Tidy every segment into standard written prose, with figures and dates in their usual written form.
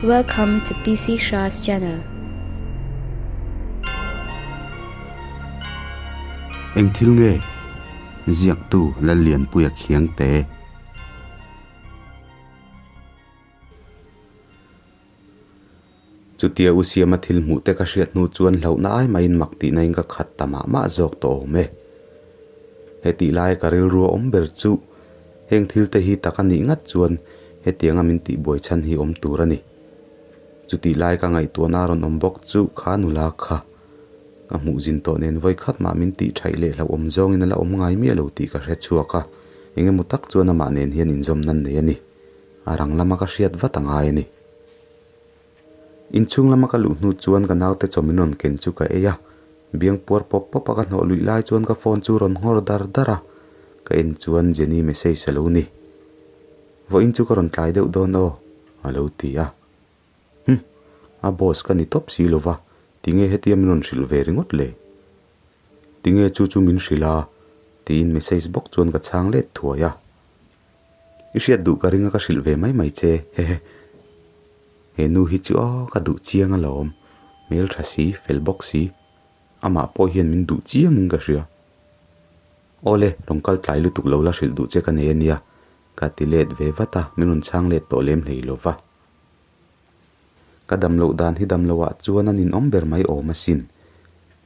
Welcome to PC Shah's channel. Eng thil nge? Ziaktu Lallianpuia Khiangte. Chutia U Siama thil hmuh te ka hriat hnu chuan hlauhna ai maiin mak tihna in ka khat ta mah mah zawk tawh awm e. Hetih laia ka rilru a awm ber chu heng thil te hi tak a nih ngat chuan hetianga min tihbuai chhan hi awm tur a ni. Chutih lai ka ngaihtuahna a rawn awm bawk chu kha nula kha ka hmuh zin tawh nen vawi khat mah min tih thaih leh hlauhawm zawngin a la awm ngai miah lo tih ka hre chhuak a, engemaw tak chuan amah nen hian inzawm nan nei a ni. A rang lama ka hriat vat a ngai a ni. Inchhung lama ka luh hnu chuan ka naute chaw min rawn ken chu ka ei a, biang puar pawp pawp a ka hnawh luih lai chuan ka phone chu rawn nghawr dar dar a, ka en chuan Jenny message a lo ni. Vawiin chu ka rawn tlai deuh dawn aw, a lo ti a. Hum, a boss ka ni tawp si lo va, tinge hetia min rawn hrilh ve ringawt le? Tinge chu chu min hrilh a? tiin message bawk chuan ka chhang let thuai a. I hriat duh ka ring a ka hrilh ve mai mai che hehe. He nu hi chu aw ka duh chiang alawm, hmel tha si, fel bawk si. Amah pawh hian min duh chiang in ka hria. Awle, rawn kal tlai lutuk lo la hrilh duh che ka nei ania, ka ti let ve vat a, min rawn chhang let tawh lem hlei lo va. Ka dam loh dan hi dam loh ah chuan a ninawm ber mai awm asin.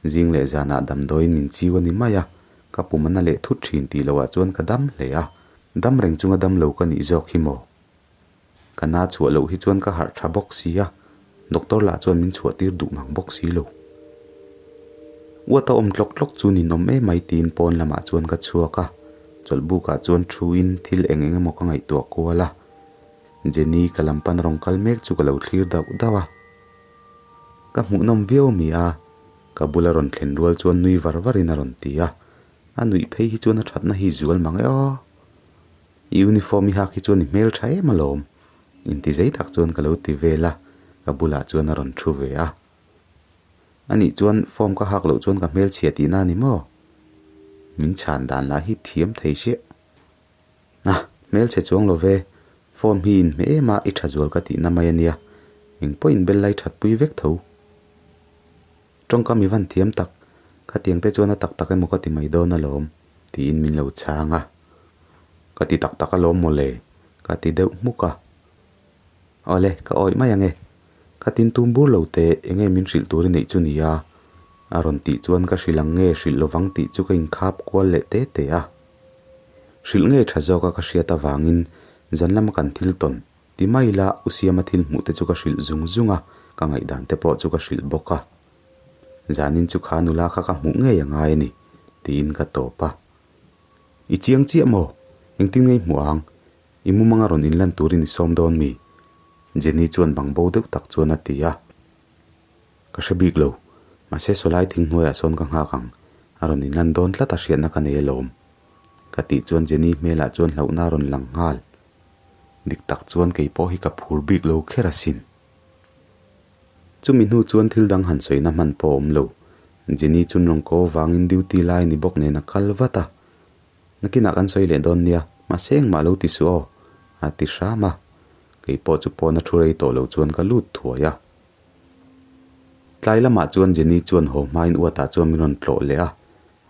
Zing leh zanah damdawiin min chiu a ni mai a, ka pum a na leh thut thin tih loh ah chuan ka dam hle a, dam reng chunga dam lo ka nih zawk hi maw? Ka na chhuah loh hi chuan ka harh tha bawk si a, doctor lah chuan min chhuah tir duh ngang bawk si lo. Uat a awm tlawk tlawk chu ninawm em mai tiin pawn lamah chuan ka chhuak a, chawlhbuk ah chuan thu in thil eng eng emaw ka ngaihtuah kual a. Jenny ka lam pan rawng kal mek chu ka lo thlir dauh dauh a. Ka hmuhnawm viau mi a, ka bula rawn thlen rual chuan nui var varin a rawn ti a. A nuih phei hi chuan a thatna hi zual mang e aw. I uniform i hak hi chuan i hmel tha em alawm. Inti zei tak chuan ka lo ti vel a, ka bulah chuan a rawn thu ve a. Anih chuan form ka hak loh chuan ka hmelchhia tihna a ni maw? Min chhan dan lah hi thiam thei sia. A, hmelchhe chuang lo ve, phone hi inhmeh em a, i tha zual ka tihna mai a nia, eng pawh in bel lai that pui vek tho. Tawngkam i van thiam tak, khatiang te chuan a tak tak emaw ka ti mai dawn alawm, tiin min lo chhang a. Ka ti tak tak alawm mawle, ka ti deuh hmuk a. Awle, ka awih mai ange, ka tin tum bur lo te, enge min hrilh tur i neih chu nia, a rawn tih chuan ka hrilh ang nge hrilh lovang tih chu ka inkhap kual leh te te a. Hrilh ngei tha zawka ka hriat avangin zan lama kan thil tawn ti mai ila U Siama thil hmuh te chu ka hrilh zung zung a, ka ngaihdan te pawh chu ka hrilh bawk a. Zanin chu kha nula kha ka hmuh ngei a ngai a ni, tiin ka tawp a. I chiang chiah maw? Engtin ngei hmuh ang? I mumanga rawn inlan turin i sawm dawn mi? Jenny chuan bang bo deuh tak chuan a ti a. Ka hre bik lo. Mahse sawlai thing hnuaiah sawn ka nghak ang. A rawn inlan dawn tlat a hriatna ka nei alawm. Ka tih chuan Jenny hmelah chuan hlauhna a rawn lang nghal. Dik tak chuan kei pawh hi ka phur bik lo kher asin. Chumi hnu chuan thil dang han sawina hman pawh a awm lo. Jenny chun rawn ko vangin duty lai ni bawk nen a kal vat a. Nakinah kan sawi leh dawn nia, mahse engmah lo ti suh aw, a ti hram a. Kei pawh chu pawn a thu rei tawh lo chuan ka lut thuai a. Tlai lamah chuan Jenny chuan haw hmain uatah chuan min rawn tlawh leh a,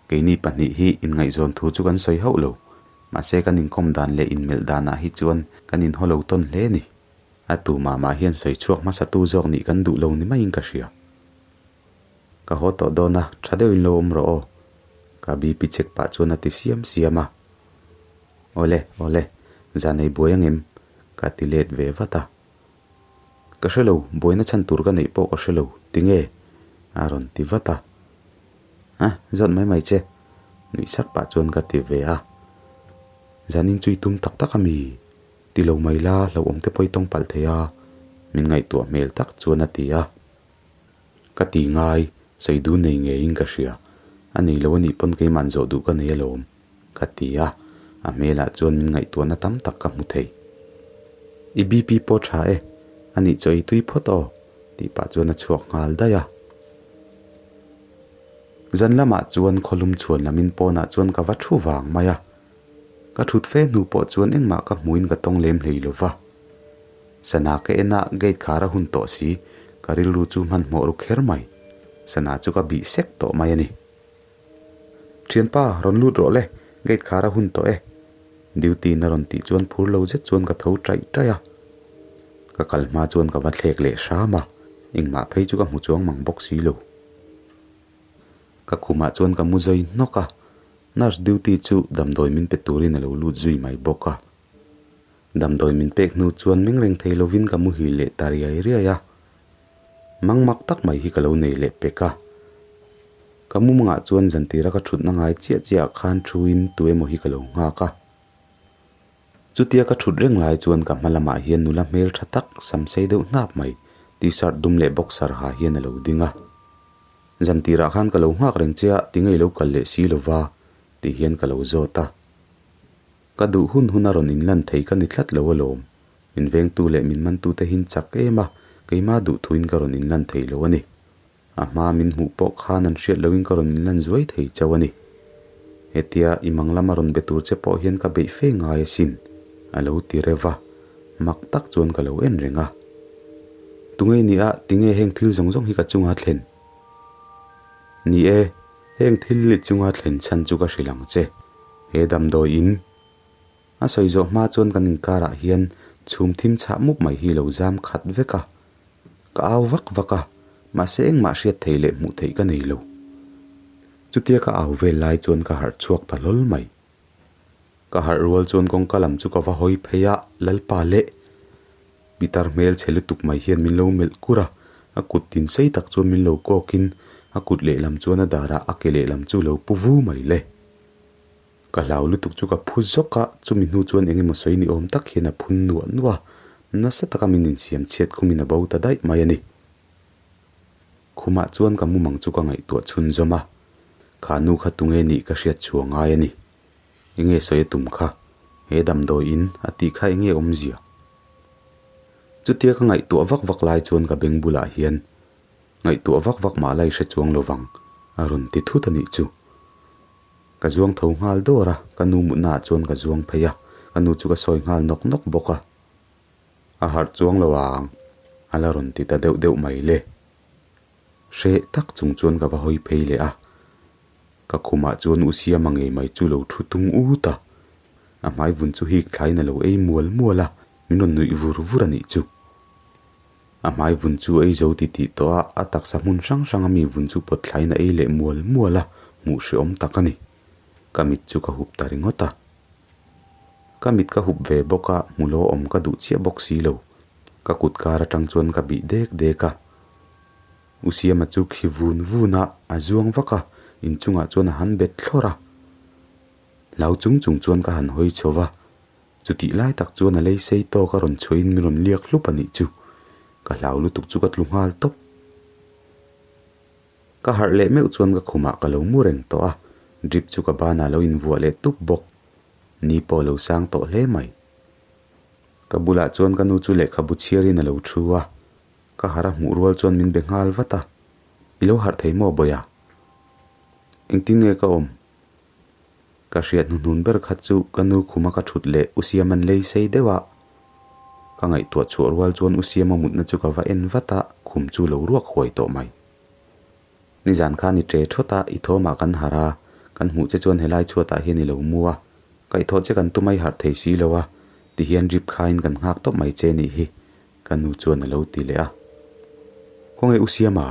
keini pahnih hi inngaihzawn thu chu kan sawi hauh lo, mahse kan inkawm dan leh inmelh danah hi chuan kan inhaw lo tawn hle a ni. A tu mah mah hian sawi chhuak hmasatu zawk nih kan duh lo ni maiin ka hria. Ka haw tawh dawn a, tha deuhin lo awm rawh aw, ka BP check pah chuan a ti siam siam a. Awle, awle, zan ei buai angem? ka ti let ve vat a. Ka hre lo, buaina chhan tur ka neih pawh ka hre lo, tinge? a rawn ti vat a. A, zawt mai mai che, nuih sak pah chuan ka ti ve a. Zanin chu i tum tak tak a mi? Ti lo mai la, hlauhawm te pawh i tawng palh thei a, min ngaihtuah hmel tak chuan a ti a. Ka ti ngai, sawi dun nei ngeiin ka hria. A nei lo anih pawn keimah'n zawh duh ka nei alawm, ka ti a, a hmelah chuan min ngaihtuahna tam tak ka hmu thei. I BP pawh tha e, anih chaw ei tui phawt aw, tih pah chuan a chhuak nghal daih a. Zan lamah chuan khawlum chhuan lamin pawnah chuan ka va thu vang mai a, ka thut fe hnu pawh chuan engmah ka hmuin ka tawng lem hlei lo va. Sana ka en a, gate khar a hun tawh si, ka rilru chu hmanhmawh ru kher mai. Sana chu ka bih sek tawh mai a ni. Thianpa, rawn lut rawh le, gate khar a hun tawh e. Duty in a rawn tih chuan phur lo zet chuan ka tho taih taih a. Ka kal hma chuan ka va thlek leh hram a, engmah phei chu ka hmu chuang mang bawk si lo. Ka khumah chuan ka mu zawi hnawk a, nurse duty chu damdawi min pe turin a lo lut zui mai bawk a. Damdawi min pek hnu chuan meng reng thei lovin ka muhil leh ta riai riai a. Mang mak tak mai hi ka lo nei leh pek a. Ka mumangah chuan zantira ka thutna ngai chiah chiah ah khan thuin tu emaw hi ka lo nghak a. Chutia ka thut reng lai chuan ka hma lamah hian nula hmel tha tak sam sei deuh hnap mai t-shirt dum leh boxer ha hian a lo ding a. Zantirah khan ka lo nghak reng che a, tinge i lo kal leh si lova? tih hian ka lo zawt a. Ka duh hun hun a rawn inlan thei ka ni tlat lo alawm. Min vengtu leh min mantute hin chak em a, keimah duh thuin ka rawn inlan thei lo a ni. A hma min hmuh pawh khan an hriat loin ka rawn inlan zuai thei chauh a ni. Hetia i mang lama rawn be tur che pawh hian ka beih fe ngai asin, a lo ti reuh va, mak tak chuan ka lo en reng a. Tunge ni a, tinge heng thil zawng zawng hi ka chunga thlen? Ni e, heng thil li chunga thlen chhan chu ka hrilh ang che. He damdawi in a sawi zawh hma chuan kan inkarah hian chhum thim chhah mup mai hi lo zam khat vek a. Ka au vak vak a, mahse engmah hriat theih leh hmuh theih ka nei lo. Chutia ka au vel lai chuan ka harh chhuak ta hlawl mai. Ka harh rual chuan kawngka lam chu ka va hawi phei a, Lalpa leh Pitar hmel chhe lutuk mai hian min lo melh kur a, a kut tin sei tak chuan min lo kawkin a kut lehlam chuan a darah a ke lehlam chu lo pu vu mai le. Ka hlau lutuk chu ka phu zawk a, chumi hnu chuan eng emaw sawi ni awm tak hian a phun nuah nuah a, nasa taka min insiam chhiat khumin a bo ta daih mai a ni. Khumah chuan ka mumang chu ka ngaihtuah chhunzawm a, kha nu kha tunge nih ka hriat chhuah ngai a ni. Enge sawi a tum kha? He damdawi in a tih kha enge awmzia? Chutia ka ngaihtuah vak vak lai chuan ka beng bulah hian ngaihtuah vak vak mah la i hre chuang lovang a rawn ti thut a nih chu. Ka zuang tho nghal dawr a, ka nu mutna ah chuan ka zuang phei a, ka nu chu ka sawi nghal nawk nawk bawk a. A harh chuang lo ang, a la rawn ti ta deuh deuh mai le. Hreh tak chung chuan ka va hawi phei leh a, ka khumah chuan u Siama ngei mai chu lo thu tung ut a, a hmai vun chu hik thlain a lo ei mual mual a, min rawn nuih vur vur a nih chu. A hmai vun chu ei zo ti tih tawh a, a taksa hmun hrang hrang a mi vun chu pawt thlain a ei leh mual mual a, hmuh hrehawm tak a ni. Ka mit chu ka hup ta ringawt a. Ka mit ka hup ve bawk a, hmuhlaw awm ka duh chiah bawk si lo. Ka kut kar atang chuan ka bih dek dek a. U Siama chu khi vun vun a, a zuang vak a, inchungah chuan a han bet thlawr a. Hlau chung chung chuan ka han hawi chho va, Chutih lai tak chuan a lei sei tawk a rawn chhuahin min rawn liak hlup a nih chu. Ka hlau lutuk chu ka tlu nghal tawp. Ka harh leh meuh chuan ka khumah ka lo mu reng tawh a, drip chu ka banah lo invuah leh tup bawk. Ni pawh a lo sang tawh hle mai. Ka bulah chuan ka nu chu lehkhabu chhiarin a lo thu a, ka harh a hmuh rual chuan min be nghal vat a, I lo harh thei maw Bawiha? Engtin nge ka awm? Ka hriat hnuhnun ber kha chu ka nu khuma ka thut leh U Siama'n lei sei deuh a. Ka ngaihtuah chhuah rual chuan U Siama mutna chu ka va en vat a, khum chu lo ruak huai tawh mai. Nizan khan i ṭe thawt a, i thawmah kan harh a, kan hmuh che chuan helai chhuatah hian i lo mu a, kaihthawh che kan tum a i harh thei si lo a, tihian drip khain kan nghak tawp mai che nih hi, ka nu chuan a lo ti leh a. Khawnge U Siama?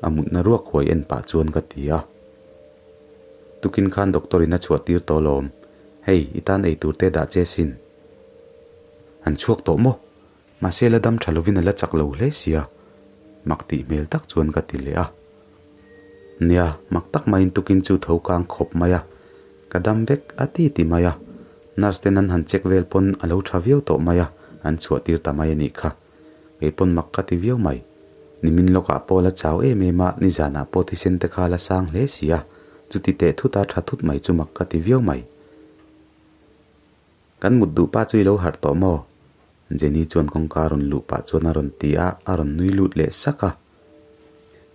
A mutna ruak huai en pah chuan ka ti a. Tukin khan doctor in a chhuah tir tawh alawm. Hei, i tan ei tur te dah che sin. An chhuak tawh maw? Mahse la dam tha lovin a la chak lo hle sia. Mak tih hmel tak chuan ka ti leh a. Nia, mak tak maiin tukin chu tho kang khawp mai a. Ka dam vek a ti ti mai a. Nurse ten an han check vel pawn a lo tha viau tawh mai a, an chhuah tir ta mai a nih kha. Kei pawn mak ka ti viau mai. Nimin lawkah pawh la chau em em a, nizanah pawh thisen te kha la sang hle si a, chuti teh thut a tha thut mai chu mak ka ti viau mai. Kan mut duh pa chu i lo harh tawh maw? Jenny chuan kawngka a rawn luh pah chuan a rawn ti a, a rawn nui lut leh sak a.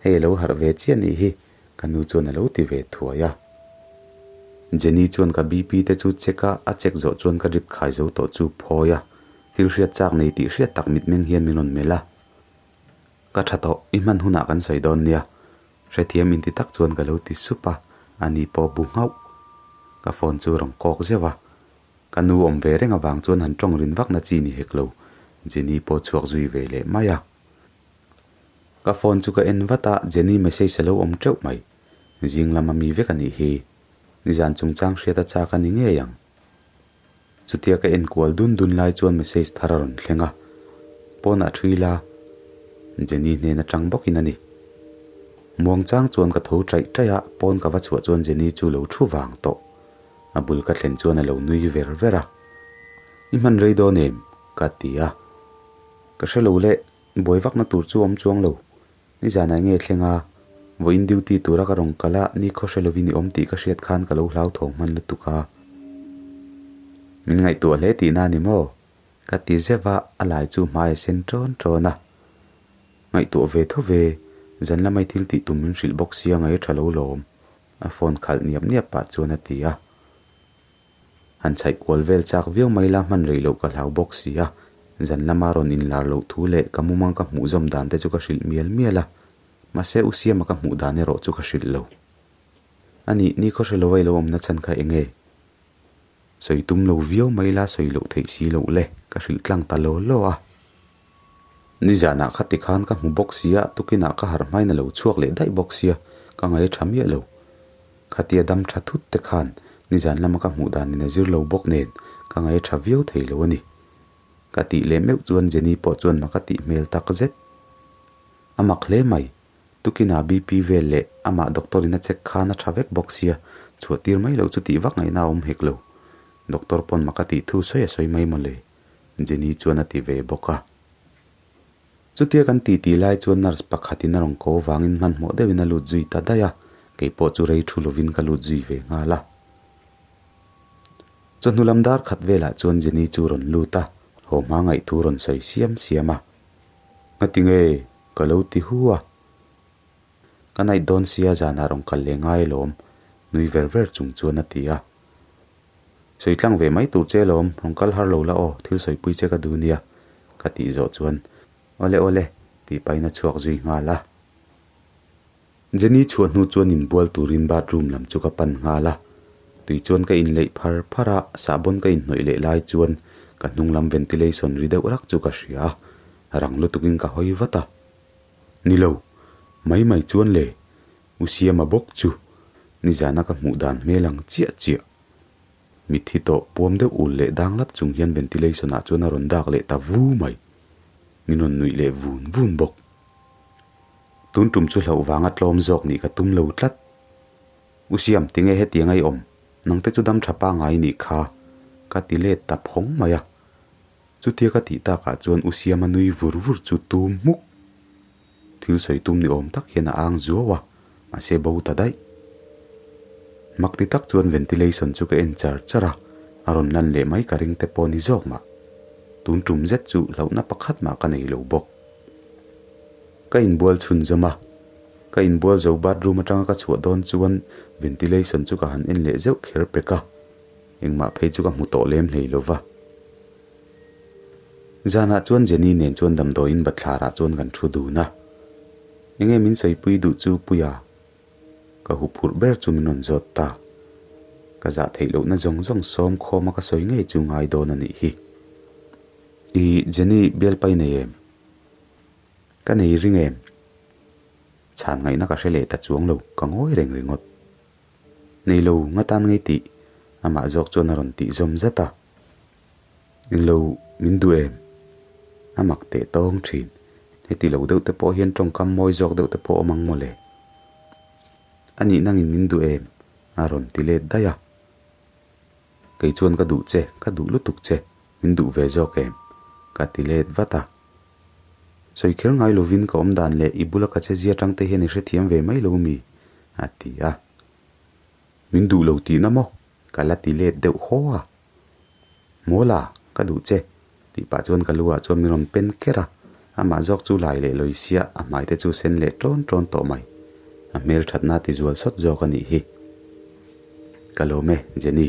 Hei a lo harh ve chiah nih hi, ka nu chuan a lo ti ve thuai a. Jenny chuan ka BP te chu check a, a check zawh chuan ka drip khai zo tawh chu phawi a. Thil hriat chak nei tih hriat tak mitmeng hian min rawn melh a. Ka tha tawh, i hman hunah kan sawi dawn nia. Hrethiam inti tak chuan ka lo ti sup a, ani pawh bu nghauh. Ka phone chu rawn kawk zeuh a. Ka nu awm ve reng avang chuan han tawng rin vakna chi ni hek lo, Jenny pawh chhuak zui ve leh mai a. Ka phone chu ka en vat a, Jenny message a lo awm teuh mai. Zing lama mi vek a nih hi. Nizan chungchang hriat a chak a ni ngei ang. Chutia ka en kual dun dun lai chuan message thar a rawn thleng a, pawnah thui la, Jenny hnen atang bawkin a ni. Muang chang chuan ka tho chaih chaih a, pawn ka va chhuah chuan Jenny chu lo thu vang tawh. A bul ka thlen chuan a lo nui ver ver a. I hman rei dawn em? ka ti a. Ka hre lo le, buai vakna tur chu awm chuang lo. Nizanah nge thleng a, vawiin duty tura ka rawn kal a, ni khaw hre lovin i awm tih ka hriat khan ka lo hlauthawng hman lutuk a. Min ngaihtuah hle tihna a ni maw? Ka ti zeuh a, a lai chu hmai a sen ṭawn ṭawn a. Ngaihtuah ve tho ve, zan lamai thil tih tum min hrilh bawk sia ngaih a ṭha lo lawm, a phone khalh niap niap pah chuan a ti a. Han chhaih kual vel chak viau mai la hman rei loh ka hlau bawk si a, zan lama rawn inlar loh thu leh ka mumang ka hmuh zawm dan te chu ka hrilh mial mial a, mahse u Siama ka hmuh dan erawh chu ka hrilh lo. A nih, ni khaw hre lo a i lo awmna chhan kha eng nge? Sawi tum lo viau mai la sawi loh theih si loh le, ka hrilh tlang ta law law a. Nizanah kha tikhan ka hmu bawk sia, tukinah ka harh hmain a lo chhuak leh daih bawk sia, ka ngaih a tha miah lo. Khatia dam tha thut te khan nizan lama ka hmuh danin a zir lo bawk nen ka ngaih a tha viau thei lo a ni. Ka tih leh meuh chuan Jenny pawh chuan mak a tih hmel tak zet. A mak hle mai, tukinah BP vel leh amah doctor in a check khan a tha vek bawk sia, chhuah tir mai loh chu tih vak ngaihna a awm hek lo. Doctor pawn mak a tih thu sawi a sawi mai mawle, Jenny chuan a ti ve bawk a. Chutia kan titi lai chuan nurse pakhatin a rawn ko vangin hmanhmawh deuhin a lut zui ta daih a, kei pawh chu rei thu lovin ka lut zui ve nghal a. Chawhnu lam dar khat velah chuan Jenny chu rawn lut a, haw hma ngaihthu rawn sawi siam siam a. Ngati nge? ka lo ti hu a. Ka naih dawn sia zanah rawn kal leh ngai alawm, nui ver ver chung chuan a ti a. Sawi tlang ve mai tur che alawm, rawn kal har lo la aw, thil sawipui che ka duh nia, ka tih zawh chuan, Awle awle, tih pahin a chhuak zui nghal a. Jenny chhuah hnu chuan inbual turin bathroom lam chu ka pan nghal a, tui chuan ka inleih phar phar a, sahbawn ka inhnawih leh lai chuan ka hnung lam ventilation ri deuh rak chu ka hria a, rang lutukin ka hawi vat a. Ni lo, mai mai chuan le, U Siama bawk chu nizana ka hmuh dan hmel ang chiah chiah. Mitthi tawh puam deuh ul leh dang lap chung hian ventilation ah chuan a rawn dak leh ta vu mai. Min rawn nuih leh vun vun bawk. Tun tum chu hlauh vanga tlawm zawk nih ka tum lo tlat. U Siam, tinge hetiang a i awm? Nangte chu dam tha pangai nih kha. Ka ti let ta phawng mai a. Chutia ka tih takah chuan U Siama nui vur vur chu tum hmuk. Thil sawi tum ni awm tak hian a ang zuau a, mahse bo ta daih. Mak ti tak chuan ventilation chu ka en char char a, a rawn lan leh mai ka ring te pawh ni zawk mah. Tun tum zet chu hlauhna pakhat mah ka nei lo bawk. Ka inbual chhunzawm a, ka inbual zo bathroom atanga ka chhuah dawn chuan ventilation chu ka han en leh zeuh kher pek a, engmah phei chu ka hmu tawh lem hlei lo va. Zanah chuan Jenny nen chuan damdawiin bathlarah chuan kan thu dun a. Enge min sawipui duh chu Puia? Ka huphurh ber chu min rawn zawt ta. Ka zah theih lohna zawng zawng sawm khawma ka sawi ngei chu ngai dawn a nih hi. I Jenny bialpai nei em? Ka nei ring em? Chhan ngaihna ka hre leh ta chuang lo, ka ngawi reng ringawt. Nei lo, nga tan ngei tih? Amah zawk chuan a rawn tih zawm zat a. Englo min duh em? A mak teh tawng thin. Heti lo deuh te pawh hian tawngkam mawi zawk deuh te pawh awm ang mawle. A nih nangin min duh em? A rawn ti let daih a. Kei chuan ka duh che, ka duh lutuk che, min duh ve zawk em? Ka ti let vat a. Sawi kher ngai lovin ka awm dan leh i bula ka che zia tang te hian i hrethiam ve mai lo mi? A ti a. Min duh lo tihna maw? Ka la ti let deuh haw a. Mawla, ka duh che, tih pah chuan ka lu ah chuan min rawn pen ker a, amah zawk chu lai leh lawi sia a hmai te chu sen leh ṭawn ṭawn tawh mai. A hmel ṭhatna ti zual sawt zawk a nih hi. Ka lawm e, Jenny.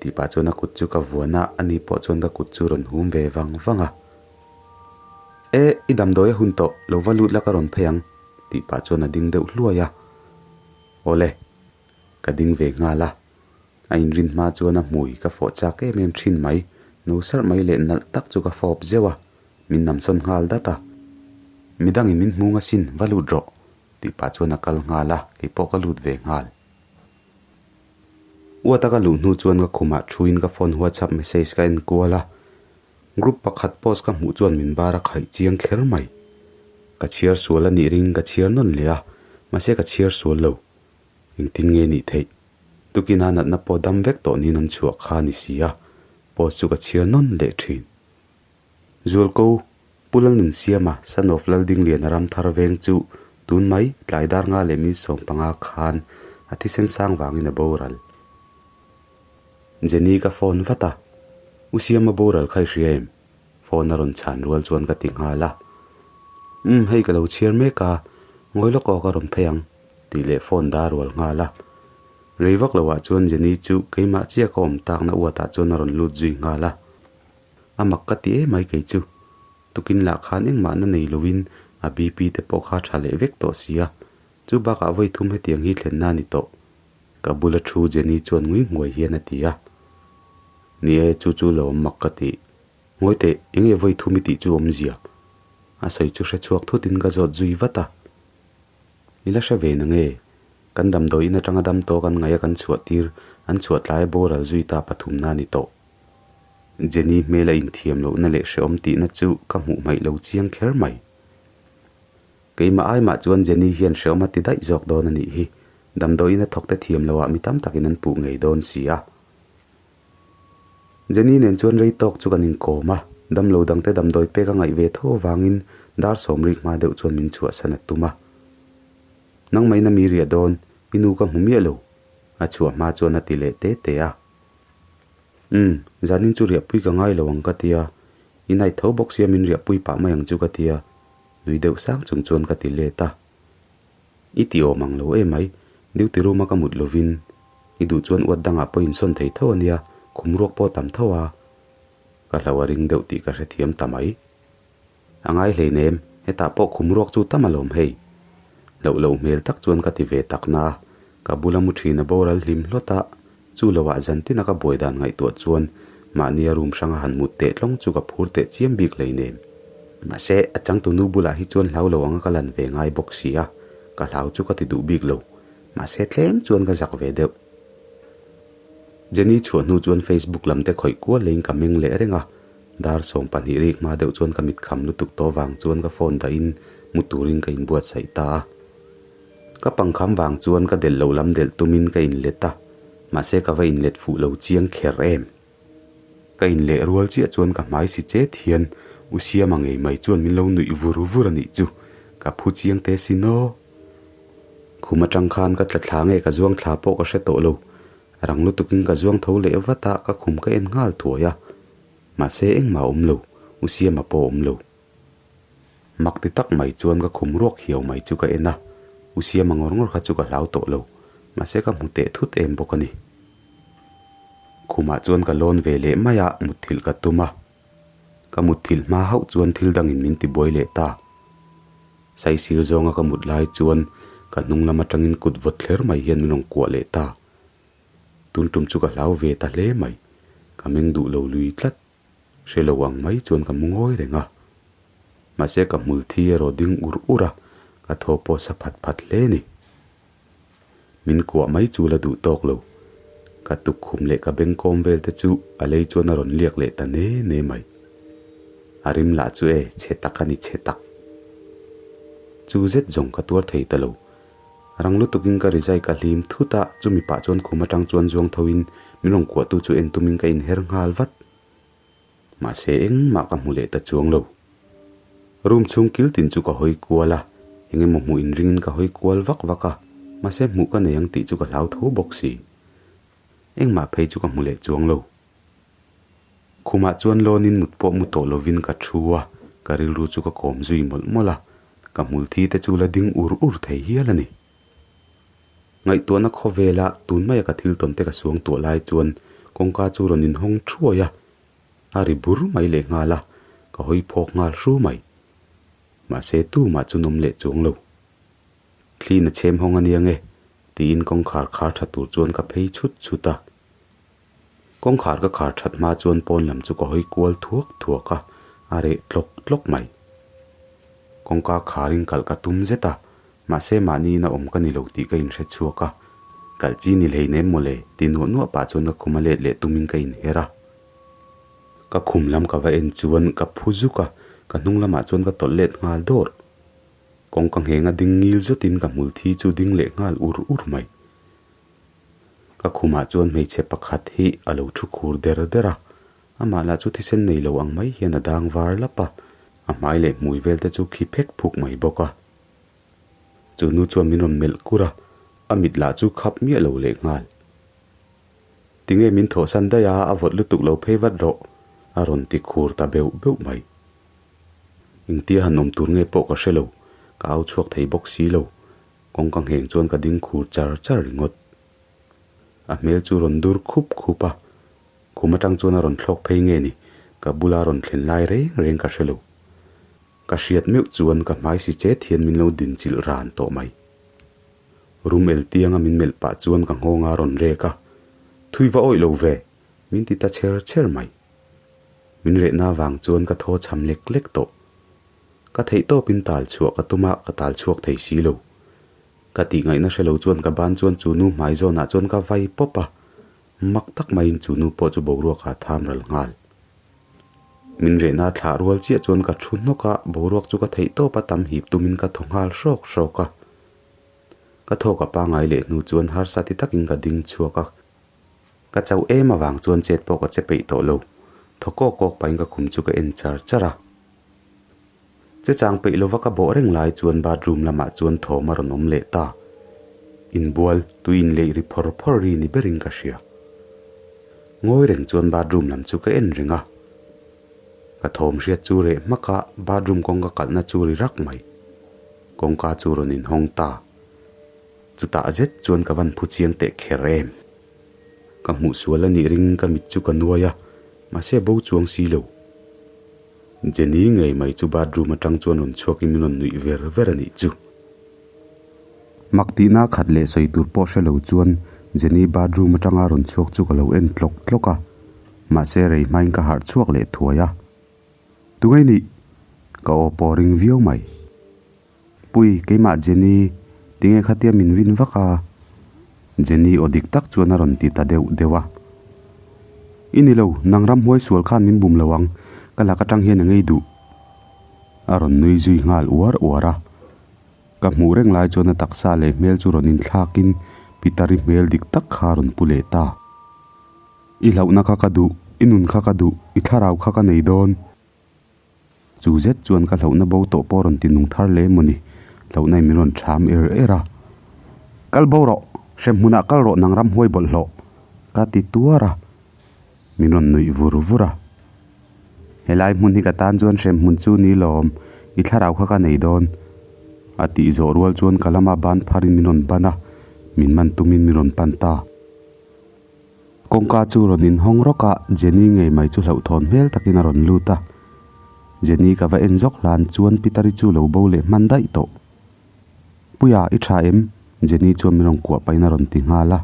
Tih pah chuan a kut chu ka vuan a, ani pawh chuan ka kut chu rawn hum ve vang vang a. E, i damdawi a hun tawh, lo va lut la ka rawn phei ang, tih pah chuan a ding deuh hluai a. Awle, ka ding ve nghal a. A inrin hma chuan a hmui ka fawh chak em em thin mai, no sarh mai leh nalh tak chu ka fawp zeuh a, min namsawn nghal dat a. Midangin min hmung asin, va lut rawh, tih pah chuan a kal nghal a, keipawh ka lut ve nghal. Uata ka luh hnu chuan ka khumah thuin ka phone whatsapp message ka en kual a, group pakhat post ka hmuh chuan min bar a khaih chiang kher mai. Ka chhiar sual a nih ring ka chhiar nawn leh a, mahse ka chhiar sual lo. Engtin nge nih theih? Tukina natna pawh dam vek tawh niin an chhuah kha a ni si a, post chu ka chhiar nawn leh thin. Zualko, Pu Lalnunsiama, son of Laldingliana Ramthar veng chu tun mai tlai dar nga leh min 15 khan a thisen sang vangin a boral. Jenny ka phone vat a, U Siama boral kha i hria em? Phone a rawn chhan rual chuan ka ti nghal a. Umm, hei ka lo chhiar mek a, ngawi lawk aw ka rawn phei ang, tih leh phone dar rual nghal a. Rei vak loah chuan Jenny chu keimah chiah ka awm takna uatah chuan a rawn lut zui nghal a. A mak ka ti em mai kei chu. Tukin lah khan engmah na nei loin a BP te pawh kha tha leh vek tawh sia. Chu bakah vawi thum hetiang hi thlenna a ni tawh. Ka bula thu Jenny chuan ngui nghuai hian a ti a. Ni e, chu chu lo awm mak ka ti. Ngawi teh, enge vawi thum i tih chu awmzia? A sawi chu hre chhuak thutin ka zawt zui vat a. I la hre ve na nge? Kan damdawi in atanga dam tawk an ngaih a kan chhuah tir, an chhuah tlai a boral zui ta pathumna a ni tawh. Jenny hmel a inthiam lohna leh hrehawm tihna chu ka hmuh hmaih lo chiang kher mai. Keimah aimah chuan Jenny hian hrehawm a ti daih zawk dawn a nih hi. Damdawiin a thawkte thiam loah mi tam takin an puh ngei dawn si a. Jenny nen chuan rei tawk chu kan inkawm a, damlo dangte damdawi pek a ngaih ve tho avangin dar sawmrik hma deuh chuan min chhuahsan a tum a. Nangmah in a mi riah dawn, i nu ka hmu miah lo, a chhuah hma chuan a ti leh te te a. Umm, zanin chu riahpui ka ngai lo ang ka tia, i night tho bawk sia min riahpui pah mai ang chu ka tia, nui deuh sang chung chuan ka ti let a. I ti awm ang lo emai, duty room a ka mut lovin, i duh chuan uat dangah pawh insawn thei tho ania, khum ruak pawh tam tho a. Ka hlo a ring deuh tih ka hrethiam ta mai. A ngai hleinem, hetah pawh khum ruak chu tam alawm hei. Loh loh hmel tak chuan ka ti ve tak na a, ka bula mu thin a boral hlim hlawt a, chu loah zan tina ka buai dan ngaihtuah chuan mahnia room hranga han mut teh tlawng chu ka phur teh chiam bik hleinem. Mahse, a changtunu bulah hi chuan hlau lo anga ka lan ve ngai bawk si a, ka hlau chu ka ti duh bik lo, mahse tlem chuan ka zak ve deuh. Jenny chhuah hnu chuan Facebook lam te khawih kual leiin ka meng leh reng a, Dar 20 rik hma deuh chuan ka mit kham lutuk tawh vang chuan ka phone dahin mu turin ka inbuatsaih ta a. Ka pangkham vang chuan ka delh lo lam delh tumin ka inlet a, mahse ka va inlet fuh lo chiang kher em. Ka inleh rual chiah chuan ka hmai si chet hian U Siama ngei mai chuan min lo nuih vur vur a nih chu, ka phu chiang te sin aw. Khum atang khan ka tla thla nge ka zuang thla pawh ka hre tawh lo, rang lutukin ka zuang tho leh vat a, ka khum ka en nghal thuai a. Mahse engmah a awm lo, U Siama pawh a awm lo. Mak ti tak mai chuan ka khum ruak hiau mai chu ka en a, U Siama ngawr ngawr kha chu ka hlau tawh lo, mahse ka hmu teh thut em bawk a ni. Khumah chuan ka lawn ve leh mai a, mutthilh ka tum a. Ka mutthilh hma hauh chuan thil dangin min tibuai leh ta. Saisir zawnga ka mut lai chuan ka hnung lam atangin kut vawt thler mai hian min rawn kuah leh ta. Tun tum chu ka hlau ve ta hle mai. Ka meng duh lo lui tlat. Hre lo ang mai chuan ka mu ngawi reng a. Mahse ka hmul thi erawh ding ur ur a, ka thaw pawh sa phat phat hle ni. Min kuah mai chu la duh tawk lo. Ka tukkhum leh ka bengkawm vel te chu a lei chuan a rawn liak leh ta ne ne mai. A rim lah chu e, chhe tak a ni chhe tak. Chu zet zawng ka tuar thei ta lo. Rang lutukin ka rizai ka hlim thut a, chumi pah chuan khum atang chuan zuang thoin min rawn kuahtu chu en tumin ka inher nghal vat. Mahse engmah ka hmu leh ta chuang lo. Room chhung kil tin chu ka hawi kual a, eng emaw hmuh inringin ka hawi kual vak vak a, mahse hmuh ka nei ang tih chu ka hlau tho bawk si. Engmah phei chu ka hmu leh chuang lo. Khumah chuan lawnin mut pawh mu tawh lovin ka thu a, ka rilru chu ka kawm zui mawlh mawlh a, ka hmul thi te chu la ding ur ur thei hial a ni. Ngaihtuahna khawvela tun maia ka thil tawn te ka suang tuah lai chuan Kawngka chu rawn inhawng thuai a, a ri bur mai lehnghal a, ka hawi phawk nghal hru mai. Mahse tumah chu nawm leh chuang lo. Thli na chhem hawng a nia nge? tiin kawngkhar khar tha tur chuan ka phei chhut chhut a. Kawngkhar ka khar that hma chuan pawn lam chu ka hawi kual thuak thuak a, a reh tlawk tlawk mai. Kawngka kharin kalh ka tum zet a, mahse mahni in a awm ka ni lo tih ka inhre chhuak a. Kalh chi ni hlei nem mawle ti nuah nuah pah chuan ka khum a let leh tumin ka inher a. Ka khum lam ka va en chuan ka phu zuk a, ka hnung lamah chuan ka tawlh let nghal dawr. Kawngka nghenga ding ngil zawtin ka hmul thi chu ding leh nghal ur ur mai. Ka khumah chuan hmeichhe pakhat hi a lo thu khur der der a, amah lah chu thisen nei lo ang mai hian a dang var lap a, a hmai leh hmui vel te chu khi phek phuk mai bawk a. Chu nu chuan min rawn melh kur a, a mit lah chu khap miah lo leh nghal. Tinge min thawhsan daih a, a vawt lutuk lo phei vat rawh, a rawn ti khur ta beuh beuh mai. Engtia han awm tur nge pawh ka hre lo, ka au chhuak thei bawk si lo. Kawngka ngheng chuan ka ding khur char char ringawt. A hmel chu rawn dur khup khup a, khum atang chuan a rawn thlawk phei nge ni, ka bula rawn thlen lai reng reng ka hre lo. Ka hriat meuh chuan ka hmai si chet hian min lo dinchilh ran tawh mai. Rum el tianga min melh pah chuan ka nghawng a rawn rek a, Thui va awih lo ve! min ti ta cher cher mai. Min rehna avang chuan ka thaw chham lek lek tawh. Ka theih tawpin tal chhuah ka tum a, ka tal chhuak thei si lo. Ka tih ngaihna hre lo chuan ka ban chuan chu nu hmai zawnah chuan ka vai pawp a, mak tak maiin chu nu pawh chu boruak ah tham ral nghal. Min rehna thlah rual chiah chuan ka thu hnawk a, boruak chu ka theih tawp a tam hip tumin ka thaw nghal hrawk hrawk a. Ka thawk a pangai leh hnu chuan harsa ti takin ka ding chhuak a. Ka chauh em avang chuan chet pawh ka che peih tawh lo. Thaw kawk kawk pahin ka khum chu ka en char char a. Che chang peih lova ka bawh reng lai chuan bathroom lamah chuan thawm a rawn awm leh ta. Inbual, tui inleih ri phawr phawr ri ni berin ka hria. Ngawi reng chuan bathroom lam chu ka en reng a. Ka thawm hriat chu reh hmak a, bathroom kawngka kalhna chu ri rak mai. Kawngka chu rawn inhawng ta. Chutah zet chuan ka van phu chiang teh kher em. Ka hmuh sual a nih ring ka mit chu ka nuai a, mahse bo chuang si lo. Jenny ngei mai chu bathroom atang chuan rawn chhuakin min rawn nuih ver ver a nih chu. Mak tihna khat leh sawi tur pawh hre lo chuan Jenny bathroom atanga rawn chhuak chu ka lo en tlawk tlawk a, mahse rei hmain ka harh chhuak leh thuai a. Tunge nih? Ka aw pawh ring viau mai. Pui, keimah Jenny, tinge khatia min vin vak a? Jenny aw dik tak chuan a rawn ti ta deuh deuh a. I ni lo, nang ramhuai sual khan min bum lo ang, ka lak atang hian a ngei duh. A rawn nui zui nghal uar uar a. Ka hmuh reng lai chuan a taksa leh hmel chu rawn inthlakin Pitari hmel dik tak kha a rawn pu leh ta. I hlauhna kha ka duh, i nun kha ka duh, i thlarau kha ka nei dawn. Chu zet chuan ka hlauhna bo tawh pawh rawn ti nung thar hle maw ni? Hlauhna in min rawn ṭham er er a. Kal bo rawh! Hrem hmunah kal rawh nang ramhuai bawlhhlawh! Ka ti tuar a. Min rawn nuih vur vur a. Helai hmun hi ka tan chuan hrem hmun chu ni lawm, i thlarau kha ka nei dawn. A tih zawh rual chuan ka lama ban pharin min rawn ban a, min man tumin min rawn pan ta. Kawngka chu rawn inhawng rawk a, Jenny ngei mai chu hlauhthawn hmel takin a rawn lut a. Jenny ka va en zawk hlan chuan Pitari chu lo bo leh hman daih tawh. Puia, i tha em? Jenny chuan min rawn kuah pahin a rawn ti nghal a.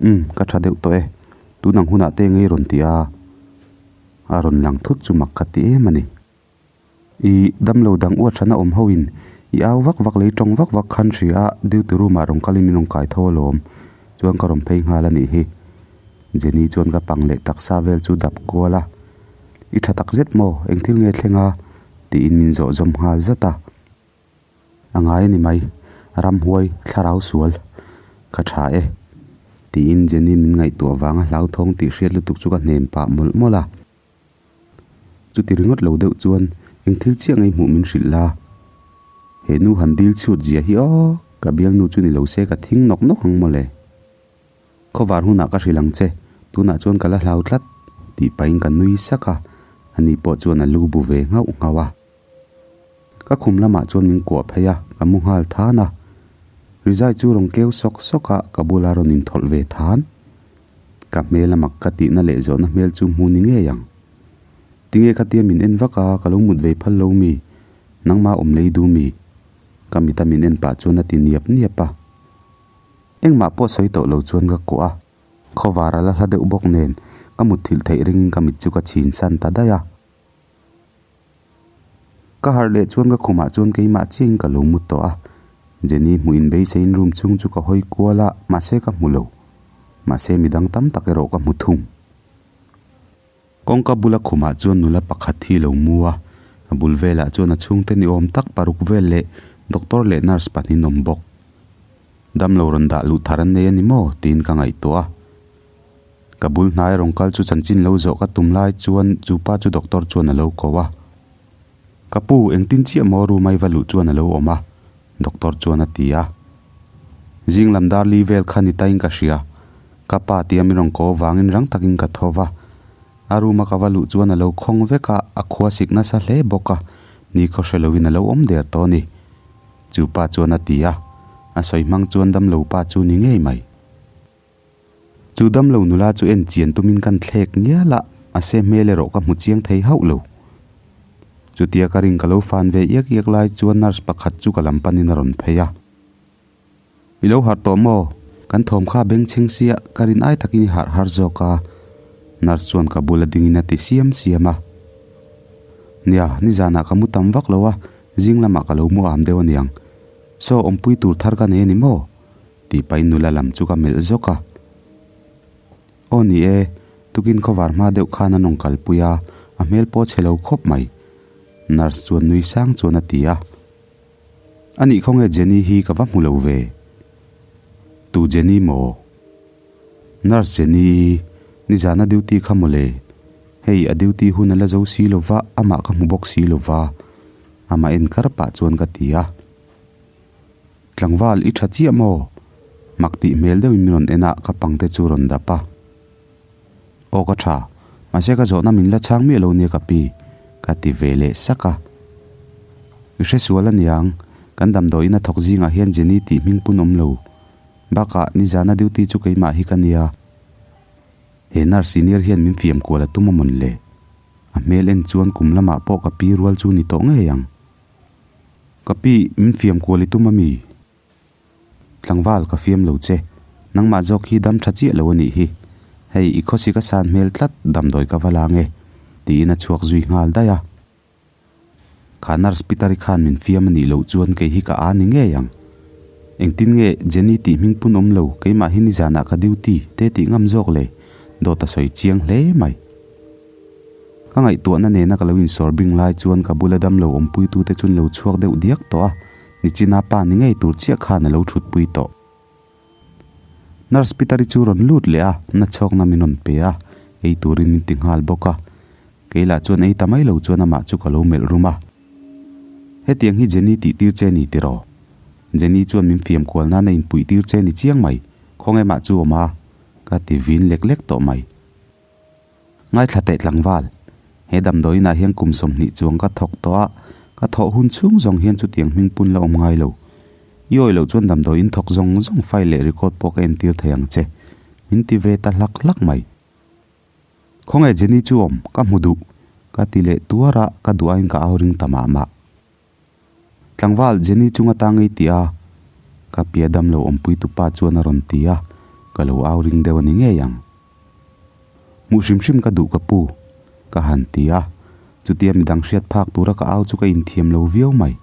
Umm, ka tha deuh tawh e. Tun ang hunah te ngei rawn ti a. A rawn lang thut chu mak ka ti em a ni. I damlo dang uat hran a awm ho in i au vak vak leh i tawng vak vak khan hria a, duty room ah rawn kal in min rawn kai tho alawm. Chuan ka rawn phei nghal a nih hi. Jenny chuan ka pang leh taksa vel chu dap kual a. I tha tak zet maw? Eng thil nge thleng a? Tiin min zawh zawm nghal zat a. A ngai a ni mai, ramhuai thlarau sual ka tha e. Tiin Jenny min ngaihtuah vanga hlauthawng tih hriat lutuk chu ka hnem pah mawlh mawlh a. Chuti ringawt lo deuh chuan eng thil chiah ngei hmuh min hrilh la. He nu han dil chhut zia hi aw, ka bialnu chu ni lo se ka thing nawk nawk ang mawle. Khawvar hunah ka hrilh ang che, tunah chuan ka la hlau tlat, tih pahin ka nui sak a, ani pawh chuan a lu bu ve nghauh nghauh a. Ka khum lamah chuan min kuah phei a, ka mu nghal than a. Rizai chu rawn keu sawk sawk a, ka bula rawn inthawlh ve than. Ka hmel a mak ka tihna leh zawhna hmel chu hmu ni ngei ang. Tinge khatia min en vak a, ka lo mut ve phal lo mi? Nangmah awm lei du mi? Ka mit a min en pah chuan a ti niap niap a. Engmah pawh sawi tawh lo chuan ka kuah a. Khawvar a la hla deuh bawk nen ka mutthilh theih ringin ka mit chu ka chhin san ta daih a. Ka harh leh chuan ka khumah chuan keimah chiahin ka lo mu tawh a. Jenny hmuh in beiseiin room chhung chu ka hawi kual a, mahse ka hmu lo. Mahse midang tam tak erawh ka hmu thung. Kawngka bula khumah chuan nula pakhat hi lo mu a, a bul velah chuan a chhungte ni awm tak paruk vel leh doctor leh nurse pahnih awm bawk. Damlo rawn dah luh thar an nei a ni maw? tiin ka ngaihtuah a. Ka bul hnai rawn kal chu chanchin lo zawh ka tum lai chuan chu pa chu doctor chuan a lo ko a. Ka pu, engtin chiah maw room a i va luh chuan a lo awm a, doctor chuan a ti a. Zing lam dar li vel kha ni tain ka hria. Ka pa tia min rawn ko avangin rang takin ka tho va. A room a ka va luh chuan a lo khawng vek a, a khua sik nasa hle bawk a, ni khaw hre loin a lo awm der tawh a ni. Chu pa chuan a ti a, a sawi hmang chuan damlo pa chu ni ngei mai. Chu damlo nula chu en chian tumin kan thlek ngial a, a se hmel erawh ka hmu chiang thei hauh lo. Chutia ka ring ka lo fan ve iak iak lai chuan nurse pakhat chu ka lam panin a rawn phei a. I lo harh tawh maw? Kan thawm kha beng chheng sia, ka rin ai takin i harh har zawk a, nurse chuan ka bula dingin a ti siam siam a. Nia, nizanah ka mu tam vak lo a, zing lamah ka lo mu am deuh aniang. Saw, awmpui tur thar ka nei a ni maw? Tih pahin nula lam chu ka melh zawk a. Aw ni e, tukin khawvar hma deuh khan an rawn kalpui a, a hmel pawh chhe lo khawp mai. Nurse chuan nui sang chuan a ti a. A nih khawnge Jenny hi ka va hmu lo ve. Tu Jenny maw? Nurse Jenny, nizana duty kha mawle. Hei a duty hun a la zo si lova, amah ka hmu bawk si lova. Amah en kar pah chuan ka ti a. Tlangval i tha chiah maw? Mak tih hmel deuhin min rawn en a, ka pangte chu rawn dap a. Aw ka tha, mahse ka zawhna min la chhang miah lo nia ka pi, ka ti ve leh sak a. I hre sual aniang, kan damdawiin a thawk zingah hian Jenny tih hming pun awm lo. Bakah nizana duty chu keimah hi ka nia. He nurse senior hian min fiam kual a tum a mawn le? A hmel en chuan kum lamah pawh ka pi rual chu ni tawh ngei ang. Ka pi, min fiam kual i tum a mi? Tlangval ka fiam lo che, nangmah zawk hi dam tha chiah lo a nih hi. Hei, i khawsik a san hmel tlat, damdawi ka va la nge, tiin a chhuak zui nghal daih a. Kha nurse Pitari khan min fiam a nih loh chuan kei hi ka a ni ngei ang. Engtin nge Jenny tih hming pun awm lo, keimah hi nizanah ka duty te tih ngam zawk le, dawt a sawi chiang hle mai. Ka ngaihtuahna nena ka lo insawr bing lai chuan ka bula damlo awmpuitute chu an lo chhuak deuh diak tawh a, Nichina pa ni ngei tur chiah khan a lo thutpui tawh. Nurse Pitari chu rawn lut leh a, na chhawkna min rawn pe a, ei turin min ti nghal bawk a. Kei lah chuan ei ta mai lo chuan amah chu ka lo melh rum a. Hetiang hi Jenny tih tir che ni tiraw? Jenny chuan min fiam kual nan a inpuih tir che ni chiang mai, khawnge mah chu awm a? Ka ti vin lek lek tawh mai. Ngaithla teh tlangval, he damdawiinah hian kum 20 chuang ka thawk tawh a, ka thawh hun chhung zawng hian chutiang hming pun la awm ngai lo. I awih loh chuan damdawiin thawk zawng zawng file leh record pawh ka entir thei ang che. Min ti ve ta hlak hlak mai. Khawnge Jenny chu awm, ka hmu duh, ka ti leh tuar a, ka duh aiin ka au ring ta mah mah. Tlangval, Jenny chunga tang ei tih a, ka pia damlo awmpui tupa chuan a rawn ti a, ka lo au ring deuh a ni ngei ang. Hmuh hrim hrim ka duh ka pu, ka han ti a, chutia midang hriat phak tura ka au chu ka inthiam lo viau mai.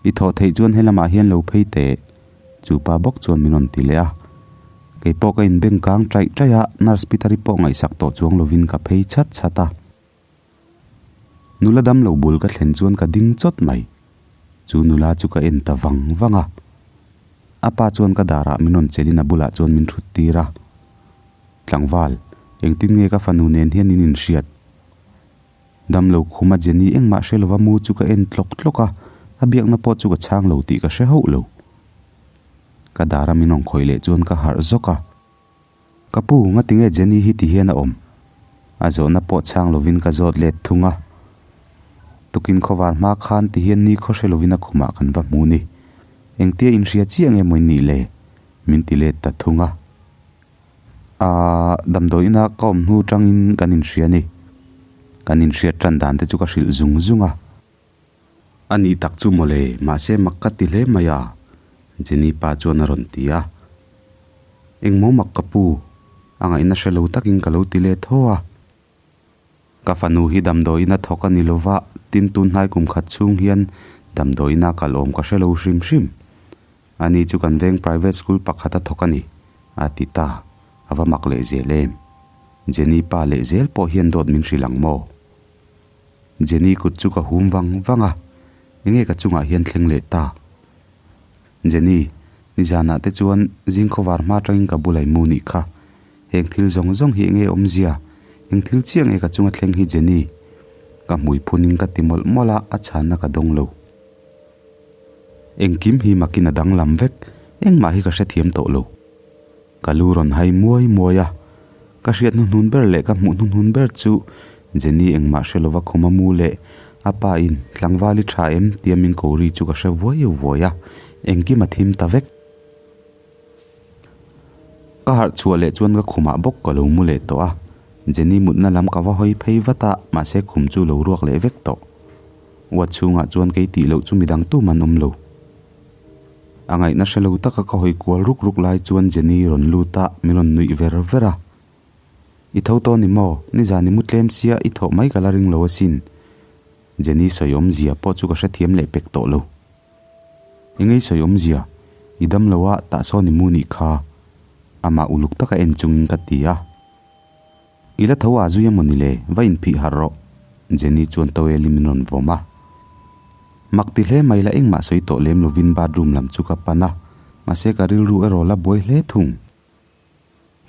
I thawh theih chuan helamah hian lo phei teh, chu pa bawk chuan min rawn ti leh a. Kei pawh ka inbeng kang taih taih a, nurse Pitari pawh ngaihsak tawh chuang lovin ka phei chhat chhat a. Nula damlo bul ka thlen chuan ka ding chawt mai. Chu nula chu ka en ta vang vang a. A pa chuan ka darah min rawn chelin a bulah chuan min thut tir a. Tlangval, engtin nge ka fanu nen hian in inhriat? Damlo khuma Jenny engmah hre lova mu chu ka en tlawk tlawk a, a biakna pawh chu ka chhang lo tih ka hre hauh lo. Ka dara min rawn khawih leh chuan ka harh zawk a. Ka pu, ngatinge Jenny hi ti hian a awm? A zawhna pawh chhang lovin ka zawt let thung a. Tukin khawvar hma khan ti hian ni khaw hre lovin a khumah kan va hmu ni. Engtia inhria chiah nge maw in nih le? Min ti let ta thung a. Aaa, damdawi ina ka awm hnu tangin kan inhria a ni. Kan inhriat tan dan te chu ka hrilh zung zung a. A nih tak chu mawle, mahse mak ka ti hle mai a, Jenny pa chuan a rawn ti a. Engmaw mak ka pu, a ngaihna hre lo takin ka lo ti let haw a. Ka fanu hi damdawi ina thawk a ni lova, tin tun hnai kum khat chhung hian damdawi ina kal awm ka hre lo hrim hrim. Ani chu kan veng private school pakhat a thawk a ni, a ti ta. A va mak leh zel em? Jenny pa leh zel pawh hian dawt min hrilh ang maw? Jenny kut chu ka hum vang vang a, enge ka chungah hian thleng leh ta? Jenny, nizanah te chuan zing khawvar hma atangin ka bulai mu nih kha. Heng thil zawng zawng hi enge awmzia? Eng thil chiah nge ka chunga thleng hi Jenny? Ka hmui phunin ka ti mawlh mawlh a, a chhanna ka dawng lo. Engkim hi makin a danglam vek, engmah hi ka hrethiam tawh lo. Ka lu rawn hai muai muai a, ka hriat hnuhnun ber leh ka hmuh hnuhnun ber chu Jenny engmah hre lova khuma mu leh a pa in tlangval i tha em tia min ko ri chu ka hre vuai vuai a, engkim a thim ta vek. Ka harh chhuah leh chuan ka khumah bawk ka lo mu leh tawh a, Jenny mutna lam ka va hawi phei vat a, mahse khum chu lo ruak leh vek tawh. Uat chhungah chuan kei tih loh chu midang tum an awm lo. A ngaihna hre lo taka ka hawi kual ruk ruk lai chuan Jenny rawn lut a, min rawn nuih ver ver a. I tho tawh ni maw? Nizan i mu tlem sia i thawh mai ka la ring lo asin. Jenny sawi awmzia pawh chu ka hrethiam leh pek tawh lo. I ngei sawi awmzia, i dam lo a, tah sawn i mu nih kha. Amah uluk taka en chungin ka ti a. I la tho a zui a mawni le, va inphih harh rawh. Jenny chuan towel in min rawn vawm a. Mak ti hle mai la engmah sawi tawh lem lovin bathroom lam chu ka pan a, mahse ka rilru erawh la buai hle thung.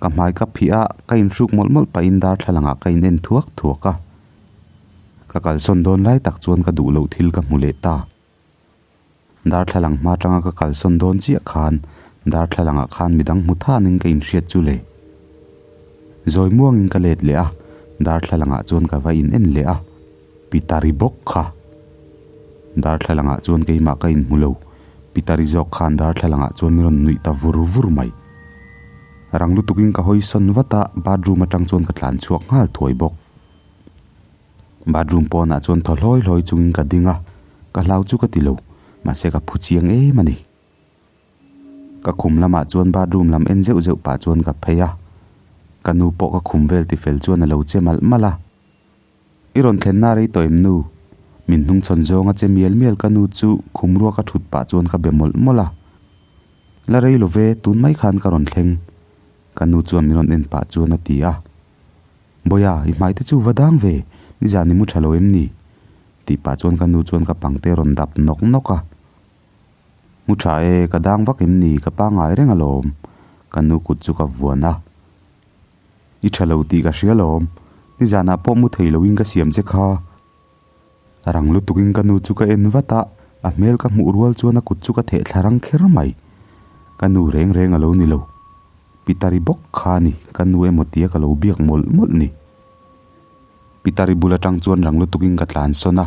Ka hmai ka phih a, ka inhruk mawlh mawlh pahin darthlalangah ka in en thuak thuak a. Ka kalsawn dawn lai tak chuan ka duh loh thil ka hmu leh ta. Darthlalang hma atanga ka kalsawn dawn chiah khan darthlalangah khan midang hmu thanin ka inhriat chu le. Zawi muangin ka let leh a, darthlalangah chuan ka va in en leh a, Pitari bawk kha. Darthlalangah chuan keimah ka inhmu lo, Pitari zawk khan darthlalangah chuan min rawn nuih ta vur vur mai. Rang lutukin ka hawi sawn vat a, bathroom atang chuan ka tlan chhuak nghal thuai bawk. Bathroom pawnah chuan thaw hlawi hlawi chungin ka ding a, ka hlau chu ka ti lo, mahse ka phu chiang em a ni. Ka khum lamah chuan bathroom lam en zeuh zeuh pah chuan ka phei a, ka nu pawh ka khum vel tifel chuan a lo che malh malh a. I rawn thlenna rei tawh em nu? Min hnungchhawn zawnga che mial mial ka nu chu khum ruak a thut pah chuan ka be mawlh mawlh a. La rei lo ve, tun mai khan ka rawn thleng. Ka nu chuan min rawn en pah chuan a ti a. Bawiha, i hmai te chu va dang ve, nizan i mu tha lo em ni? Tih pah chuan ka nu chuan ka pangte rawn dap nawk nawk a. Mu tha e, ka dang vak em ni, ka pangngai reng alawm, ka nu kut chu ka vuan a. I tha lo tih ka hria alawm, nizanah pawh mu thei loin ka siam che kha. Rang lutukin ka nu chu ka en vat a, a hmel ka hmuh rual chuan a kut chu ka theh thla rang kher mai. Ka nu reng reng a lo ni lo. Pitari bawk kha a ni, ka nu emaw tia ka lo biak mawlh mawlh ni. Pitari bul atang chuan rang lutukin ka tlan sawn a,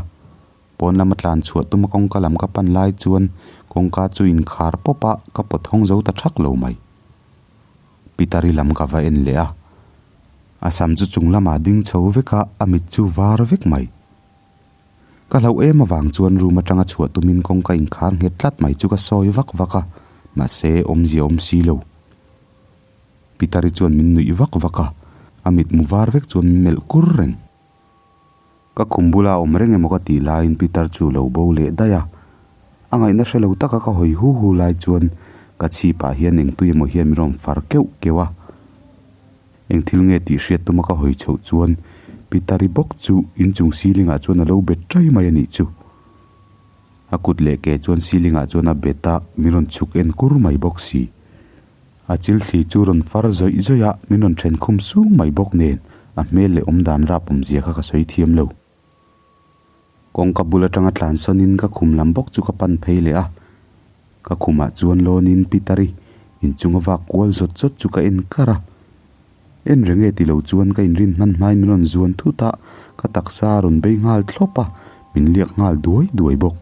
pawn lama tlan chhuah tuma kawngka lam ka pan lai chuan kawngka chu inkhar pawp a, ka pawt hawng zo ta thak lo mai. Pitari lam ka va en leh a. A sam chu chung lamah ding chho vek a, a mit chu var vek mai. Ka hlauh em avang chuan room atanga chhuah tumin kawngka inkhar nghet tlat mai chu ka sawi vak vak a, mahse awmzia awm si lo. Pitari chuan min nuih vak vak a, a mitmu var vek chuan min melh kur reng. Ka khum bula awm reng emaw ka tih laiin Peter chu lo bo leh daih a. A ngaihna hre lo taka ka hawi hu hu lai chuan ka chhipah hian engtui emaw hian min rawn far keuh keuh a. Eng thil nge tih hriat tuma ka hawi chhoh chuan Peter-i bawk chu inchung ceiling ah chuan a lo bet ṭai mai a nih chu. A kut leh ke chuan ceiling ah chuan a bet a, min rawn chhuk en kur mai bawk si. A chil thli chu rawn far zawih zawih a, min rawn then khum sung mai bawk nen a hmel leh awm dan rap awmzia kha ka sawi thiam lo. Kawngka bul atanga tlan sawnin ka khum lam bawk chu ka pan phei leh a, ka khumah chuan lawnin Peter-i inchunga vak kual zawt zawt chu ka en kar a. En reng e ti lo chuan ka inrin hman hmain min rawn zuan thut a, ka taksa a rawn bei nghal thlawp a, min liak nghal duai duai bawk.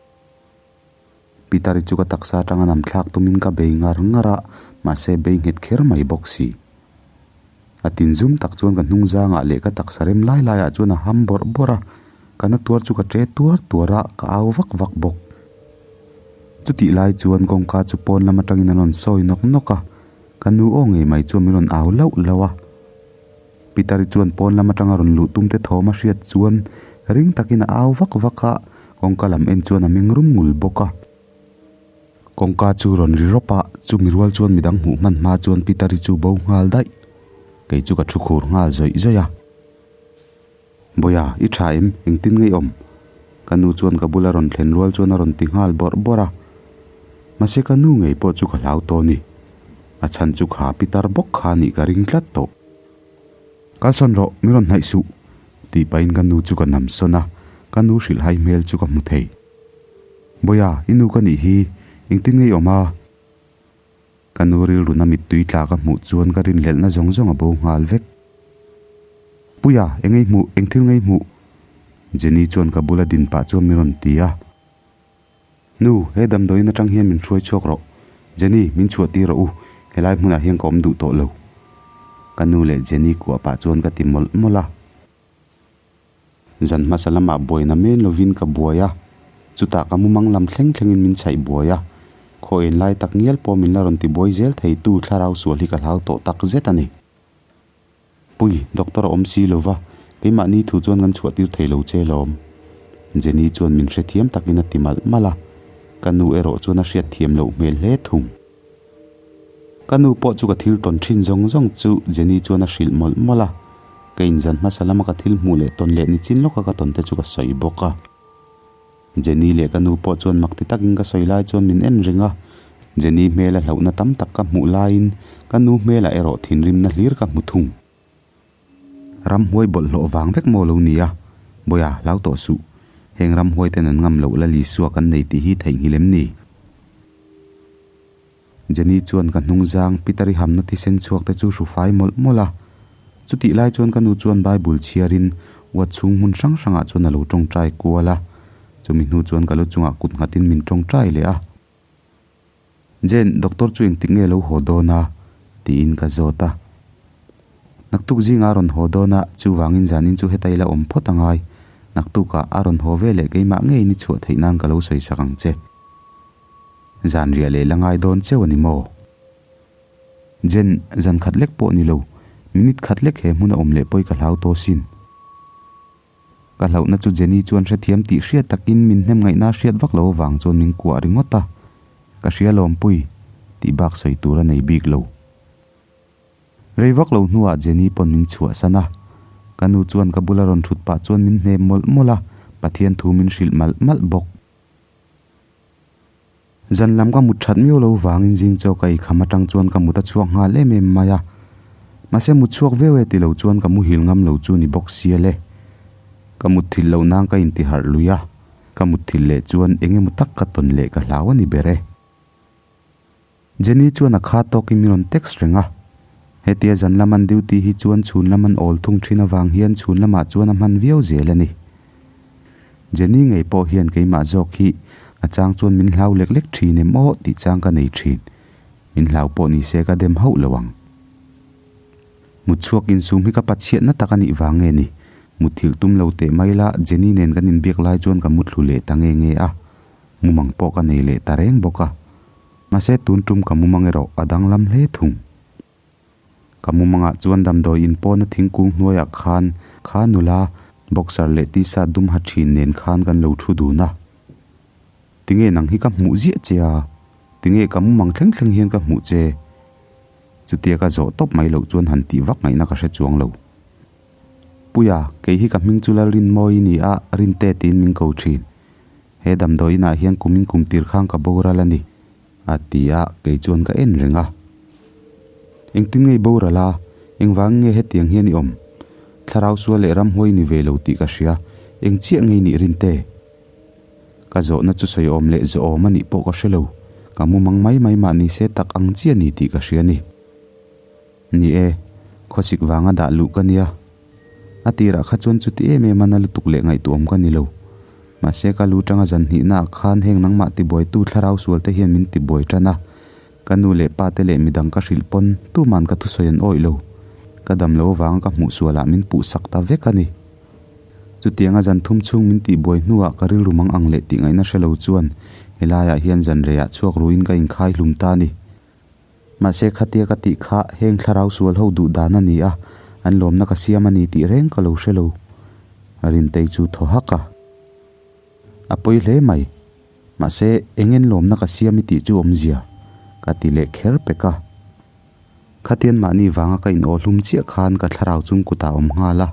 Pitari chu ka taksa atanga nam thlak tumin ka bei ngar ngar a, mahse bei nghet kher mai bawk si. A tin zum tak chuan ka hnung zangah leh ka taksa rem lai laiah chuan a ham bawrh bawrh a, ka na tuar chu ka ṭe tuar tuar a, ka au vak vak bawk. Chutih lai chuan kawngka chu pawn lam atangin an rawn sawi nawk nawk a, ka nu aw ngei mai chuan min rawn au lauh lauh a. Pitari chuan pawn lam atanga rawn luh tum te thawm a hriat chuan ring takin a au vak vak a, kawngka lam en chuan a meng rum ngul bawk a. Kawngka chu rawn ri rawp a, chumi rual chuan midang hmuh hman hma chuan Pitari chu bo nghal daih. Kei chu ka thu khur nghal zawih zawih a. Bawia, i tha em? Engtin ngei awm? Ka nu chuan ka bula rawn thlen rual chuan a rawn ti nghal bawrh bawrh a. Mahse ka nu ngei pawh chu ka hlau tawh a ni. A chhan chu kha pitar bawk kha nih ka ring tlat tawh. Kalsawn rawh, min rawn hnaih suh! tih pahin ka nu chu ka nam sawn a, ka nu hrilhhai hmel chu ka hmu thei. Bawia, i nu ka nih hi, engtin ngei awm a? Ka nu rilruna mittui tla ka hmuh chuan ka rinhlelhna zawng zawng a bo nghal vek. Puia, eng ei hmuh, eng thil ngei hmuh? Jenny chuan ka bula din pah chuan min rawn ti a. Nu, he damdawiin atang hian min hruai chhuak rawh. Jenny, min chhuah tir rawh u, helai hmunah hian ka awm duh tawh lo. Ka nu leh Jenny kuah pah chuan ka ti mawlh mawlh a. Zan hmasa lamah buaina men lovin ka buai a, chutah ka mumang lam thleng thlengin min chhaih buai a, khaw en lai tak ngial pawh min la rawn ti buai zel theitu thlarau sual hi ka hlau tawh tak zet a ni. Pui, doctor a awm si lova, keimahni thu chuan kan chhuah tir thei lo che lawm. Jenny chuan min hrethiam takin a ti malh malh a, ka nu erawh chuan a hriatthiam loh hmel hle thung. Ka nu pawh chu ka thil tawn thin zawng zawng chu Jenny chuan a hrilh mawlh mawlh a, ka inzan hmasa lama ka thil hmuh leh tawn leh nichin lawka ka tawn te chu ka sawi bawk a. Jenny leh ka nu pawh chuan mak ti takin ka sawi lai chuan min en reng a, Jenny hmela hlauhna tam tak ka hmuh laiin ka nu hmelah erawh thinrimna hlir ka hmu thung. Ramhuai bawlhhlawh vang vek maw lo nia? Bawia, hlau tawh suh. Heng ramhuai ten an ngam loh la Lisua kan nei tih hi theihnghilh em ni? Jenny chuan ka hnung zang Peter-i hamna thisen chhuak te chu hru fai mawlh mawlh a. Chutih lai chuan ka nu chuan Bible chhiarin uat chhung hmun hrang hrangah chuan a lo tawngtai kual a. Chumi hnu chuan ka lu chungah kut nghatin min tawngtai leh a. Jane, doctor chu engtik nge lo haw dawn a? tiin ka zawt a. Naktuk zingah a rawn haw dawn a, chuvangin zanin chu heta ila awm phawt angai. Naktukah a rawn haw ve leh keimah ngeiin i chhuah theih nan ka lo sawi sak ang che. Zan riah leh la ngai dawn cheu a ni maw? Jane, zan khat lek pawh ni lo, minute khat lek he hmun a awm leh pawi ka hlau tawh sin. Ka hlauhna chu Jenny chuan hrethiam tih hriat takin min hnem ngaihna hriat vak lo avang chuan min kuah ringawt a, Ka hria lawmpui tih bak sawi tur a nei bik lo. Rei vak lo hnuah Jenny pawn min chhuahsan a, ka nu chuan ka bula rawn thut pah chuan min hnem mawlh mawlh a, Pathian thu min hrilh malh malh bawk. Zan lam ka mut that miau lo vangin zing chaw ka eikham atang chuan ka mut a chhuak nghal em em mai a. Mahse mut chhuak viau e ti lo chuan ka muhil ngam lo chu ni bawk sia le. Ka mut thil loh nan ka inti harh lui a, ka mut thil leh chuan eng emaw tak ka tawn leh ka hlau a ni ber e. Jenny chuan a kha tawkin min rawn text reng a. Hetia zan lam an duty hi chuan chhun lam an awl thung thin avang hian chhun lamah chuan a hman viau zel a ni. Jenny ngei pawh hian keimah zawk hi a chang chuan min hlau lek lek thin em aw tih chang ka nei thin. Min hlau pawh ni se ka dem hauh lo ang. Mut chhuak insum hi ka pachhiatna tak a nih vang nge ni? Mutthilh tum lo teh mai la Jenny nen kan inbiak lai chuan ka muthlu leh ta nge nge a. Mumang pawh ka nei leh ta reng bawk a. Mahse tun tum ka mumang erawh a danglam hle thung. Ka mumangah chuan damdawi in pawna thingkung hnuaiah khan kha nula boxer leh t-shirt dum ha thin nen khan kan lo thu dun a. Tinge nang hi ka hmuh ziah che a? Tinge ka mumang thleng thleng hian ka hmuh che? Chutia ka zawh tawp mai loh chuan han tih vak ngaihna ka hre chuang lo. Puia, kei hi ka hming chu Lalrinmawi i ni a, Rinte tiin min ko thin. He damdawi inah hian kumin kum tir khan ka boral a ni. A ti a, kei chuan ka en reng a. Engtin nge i boral a? Engvang nge hetiang hian i awm? Thlarau sual leh ramhuai i ni ve lo tih ka hria. Eng chiah nge i nih Rinte? Ka zawhna chu sawi awm leh zawh awm a nih pawh ka hre lo. Ka mumang mai mai mah ni se tak ang chiah ni tih ka hria a ni. Ni e, khawsik vanga dah luh ka nia. A tirah kha chuan chuti em em a na lutuk leh ngaihtuahawm ka ni lo. Mahse ka lu tanga zan hnihnaah khan heng nangmah tibuaitu thlarau sual te hian min tibuai tan a. Ka nu leh pa te leh midang ka hrilh pawn tuman ka thusawi an awih lo. Ka dam lo avanga ka hmuh sualah min puh sak ta vek a ni. Chutianga zan thum chhung min tih buai hnuah ka rilru mang ang leh tih ngaihna hre lo chuan helaiah hian zan reiah chhuak ruin ka inkhai hlum ta a ni. Mahse khatia ka tih kha heng thlarau sual ho duh dan a ni a, an lawmna ka siam a ni tih reng ka lo hre lo. Rintei chu thaw hak a. A pawi hle mai. Mahse engen lawmna ka siam i tih chu awmzia ka ti leh kher pek a. Khatian mahni vanga ka in awhlum chiah khan ka thlarau chung kutah awm nghal a,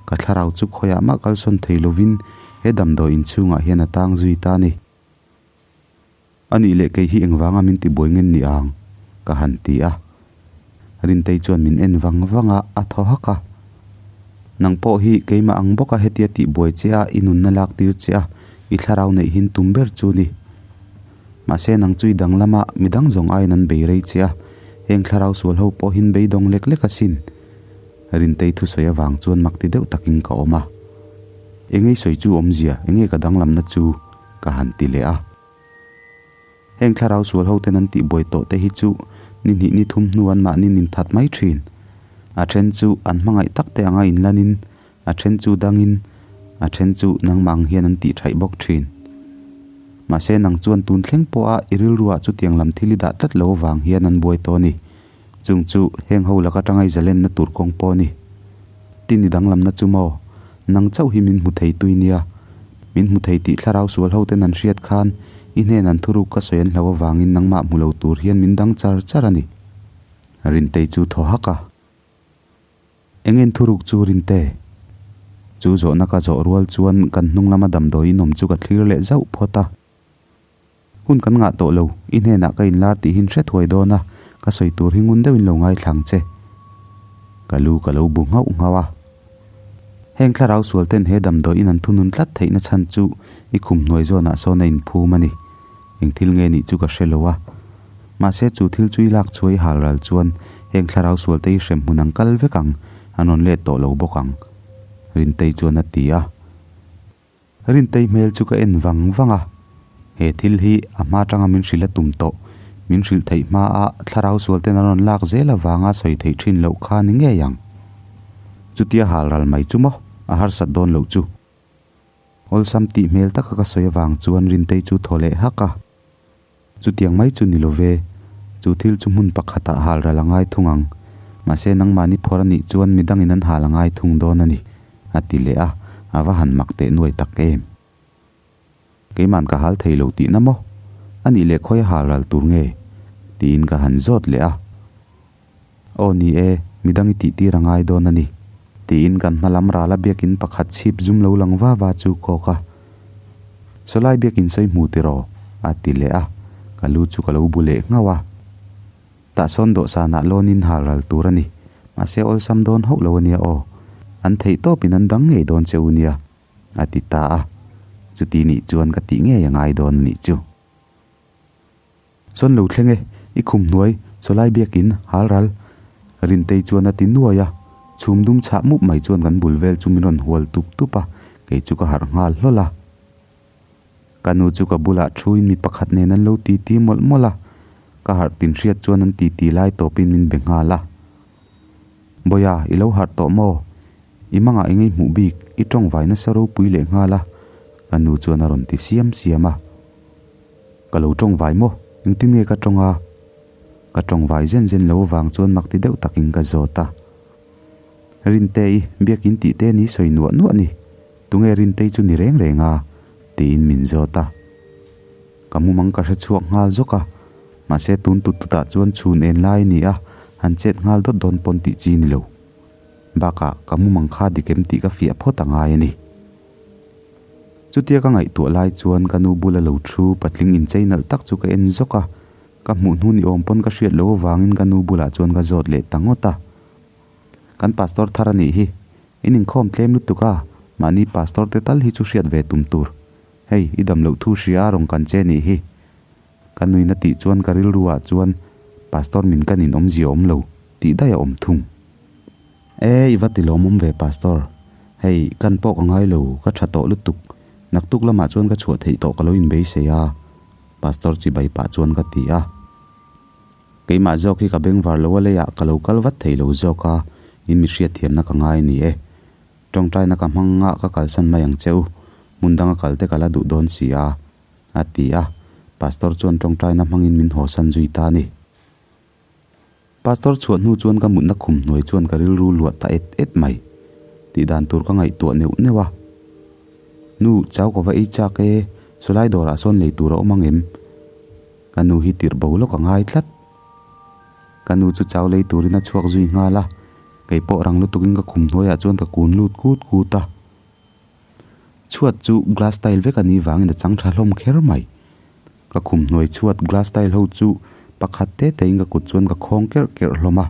ka thlarau chu khawiah mah kalsawn thei lovin he damdawi inchhungah hian a tang zui ta a ni. A nih leh kei hi engvanga min tibuai ngen ni ang? ka han ti a. Rintei chuan min en vang vang a, a thaw hak a. Nang pawh hi keimah ang bawka hetia tihbuai che a, i nunna lak tir che a, i thlarau neih hin tum ber chu ni. Mahse nang chu i danglam a, midang zawng aiin an bei rei che a, heng thlarau sual ho pawh hin beidawng lek lek asin. Rintei thusawi avang chuan mak ti deuh takin ka awm a. Engei sawi chu awmzia, enge ka danglamna chu? ka han ti leh a. Heng thlarau sual ho ten an tih buai tawh te hi chu ni hnih ni thum hnu an mahni nin that mai thin. A then chu an hmangaih tak te anga inlan in, a then chu dang in, a then chu nangmah ang hian an tih thaih bawk thin. Mahse nang chuan tun thleng pawh a i rilru ah chutiang lam thil i dah tlat lo avang hian an buai tawh a ni. Chung chu heng ho laka tanga i zalenna tur kawng pawh a ni. Tin i danglamna chu maw? Nang chauh hi min hmu thei tui nia. Min hmu thei tih thlarau sual ho ten an hriat khan i hnen an thuruk ka sawi an hlo avangin nangmah hmu lo tur hian min dang char char a ni. Rintei chu thaw hak a. Engin thuruk chu Rinte? Chu zawhna ka zawh rual chuan kan hnung lama damdawi inawm chu ka thlir leh zauh phawt a. Hun kan ngah tawh lo, i hnenah ka inlar tih hin hre thuai dawn a, ka sawi tur hi ngun deuhin lo ngaithlang che. Ka lu ka lo bu nghauh nghauh a. Heng thlarau sual ten he damdawi in an thunun tlat theihna chhan chu i khum hnuai zawnah sawn a inphum a ni. Eng thil nge nih chu ka hre lo a. Mahse chu thil chu i lak chhuah i hal ral chuan heng thlarau sual te i hrem hmun ang kal vek ang, an rawn let tawh lo bawk ang. Rintei chuan a ti a. Rintei hmel chu ka en vang vang a, he thil hi a hma atanga min hrilh a tum tawh, min hrilh theih hma a thlarau sual ten an rawn lak zel avanga sawi theih thin loh kha ni ngei ang. Chutia hal ral mai chu maw a harsat dawn loh chu. Awlsam tih hmel taka ka sawi avang chuan Rintei chu thaw leh hak a. Chutiang mai chu ni lo ve, chu thil chu hmun pakhatah hal ral a ngai thung ang. Mahse nangmahni phawrh a nih chuan midangin an hal a ngai thung dawn a ni, a ti leh a, a va han mak teh nuai tak em. Keima'n ka hal thei lo tihna maw? A nih leh khawi a hal ral tur nge? tiin ka han zawt leh a. Aw ni e, midang i tihtir a ngai dawn a ni, tiin kan hma lam rala biakin pakhat chhip zum lo lang va va chu kawk a. Sawlai biakin sawi hmu tiraw? a ti leh a, ka lu chu ka lo bu leh nghauh a. Tah sawn dawhsanah lawnin hal ral tur a ni, mahse awlsam dawn hauh lo a nia aw, an theih tawpin an dang ngei dawn che u nia, a ti ta a, chuti nih chuan ka tih ngei a ngai dawn a nih chu. Sawn lo thleng e, i khum hnuai, sawlai biakin, hal ral. Rintei chuan a ti nuai a, chhum dum chhah mup mai chuan kan bul vel chu min rawn hual tup tup a, kei chu ka harh nghal hlawl a. Ka nu chu ka bulah thuin mi pakhat nen an lo titi mawlh mawlh a, ka harh tin hriat chuan an titi lai tawpin min be nghal a. Bawia, i lo harh tawh maw? I mangah i ngaihmuh bik, i tawngvai nasa ropui leh nghal a, ka nu chuan a rawn ti siam siam a. Ka lo tawng vai maw? Engtin nge ka tawng a? Ka tawng vai zen zen lo avang chuan mak ti deuh takin ka zawt a. Rintei, biakin tih te ni sawi nuah nuah ni. Tunge Rintei chu ni reng reng a? tiin min zawt a. Ka mumang ka hre chhuak nghal zawk a. Mahse tun tut tutah chuan chhun en lai a ni a, han chet nghal dawt dawn pawn tih chi ni lo. Bakah ka mumang kha dik em tih ka fiah phawt a ngai a ni. Chutia ka ngaihtuah lai chuan ka nu bula lo thu patling inchei nalh tak chu ka en zawk a, ka hmuh hnu ni awm pawn ka hriat loh avangin ka nu bulah chuan ka zawt leh ta ngawt a. Kan pastor thar a nih hi, in inkhawm tlem lutuk a, mahni pastor te tal hi chu hriat ve tum tur. Hei, i dam loh thu hria a rawn kan che nih hi. Ka nuina tih chuan ka rilru ah chuan pastor min kan in awmzia awm lo tih daih a awm thung. E, i va ti lawmawm ve Pastor. Hei, kan pawh ka ngai lo, ka tha tawh lutuk. Naktuk lamah chuan ka chhuah theih tawh ka lo inbeisei a, Pastor chibai pah chuan ka ti a. Keimah zawk hi ka bengvar lo a leiah ka lo kal vat thei lo zawk a, In mi hriatthiamna ka ngai a ni e. Tawngtaina ka hmang a, ka kalsan mai ang che u. Hmun danga kal te ka la duh dawn si a, a ti a. Pastor chuan tawngtaina hmangin min hawsan zui ta a ni. Pastor chhuah hnu chuan ka mutna khum hnuai chuan ka rilru luah ta et et mai. Tih dan tur ka ngaihtuah neuh neuh a. Nu, chau ka va ei chak e, sawlai dawrah sawn lei tur a awm ang em? Ka nu hi tirh bo lawk a ngai tlat. Ka nu chu chau lei turin a chhuak zui nghal a, kei pawh rang lutukin ka khum hnuaiah chuan ka kun lut kut kut a. Chhuat chu glass tile vek a nih vangin a chang tha hlawm kher mai. Ka khum hnuai chhuat glass tile ho chu pakhat te tein ka kut chuan ka khawng kerh kerh hlawm a.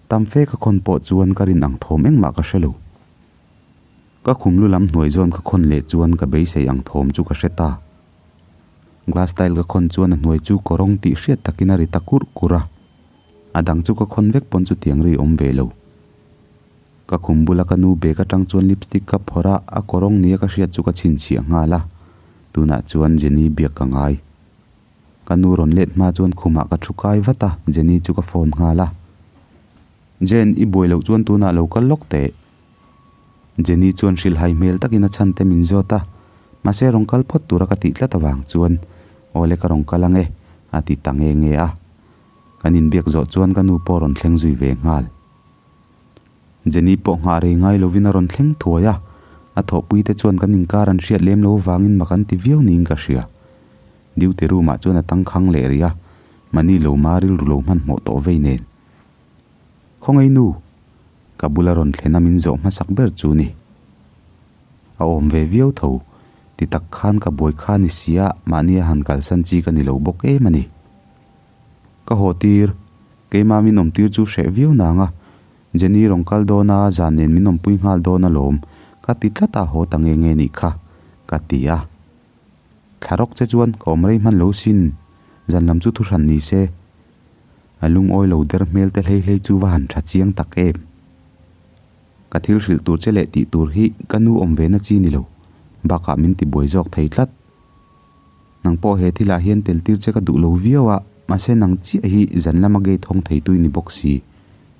Tam fe ka khawn pawh chuan ka rin ang thawm engmah ka hre lo. Ka khum lu lam hnuai zawn ka khawn leh chuan ka beisei ang thawm chu ka hre ta. Glass tile ka khawn chuan a hnuai chu kawrawng tih hriat takin a ri ta kurh kurh a. A dang chu ka khawn vek pawn chutiang ri awm ve lo. Ka khum bula ka nu bag atang chuan lipstick ka phawrh a, a kawrawng nia ka hriat chu ka chhinchhiah nghal a. Tunah chuan Jenny biak ka ngai. Ka nu rawn let hma chuan khumah ka thu kai vat a, Jenny chu ka phone nghal a. Jen, i buai loh chuan tunah lo kal lawk teh. Jenny chuan hrilhhai hmel takin a chhan te min zawt a, mahse rawn kal phawt tura ka tih tlat avang chuan, Awle ka rawn kal ang e, a ti ta nge nge a. Kan inbiak zawh chuan ka nu pawh rawn thleng zui ve nghal. Jenny pawh nghah rei ngai lovin a rawn thleng thuai a, a thawhpui te chuan kan inkar an hriat lem lo vangin mak an ti viau niin ka hria. Duty room ah chuan a tangkhang leh rih a, mahni lo ma rilru lo hmanhmawh tawh vei nen. Khawngaih nu! Ka bula rawn thlen a min zawh hmasak ber chu ni. A awm ve viau tho, ti tak khan ka buai kha ni sia mahni a han kalsan chi ka ni lo bawk em a ni. Ka haw tir, keimah min awm tir chu hreh viau nang a, Jenny rawn kal dawn a, zan nen min awmpui nghal dawn alawm, ka ti tlat a haw ta nge nge nih kha, ka ti a. Thla rawk che chuan ka awm rei hman lo sin, zan lam chu thu hran ni se. A lungawi lo der hmel te hlei hlei chu va han tha chiang tak em. Ka thil hrilh tur che leh tih tur hi ka nu awm ve na chi ni lo, bakah min ti buai zawk thei tlat. Nang pawh he thilah hian tel tir che ka duh lo viau a, mahse nang chiah hi zan lama gate hawng thei tui ni bawk si,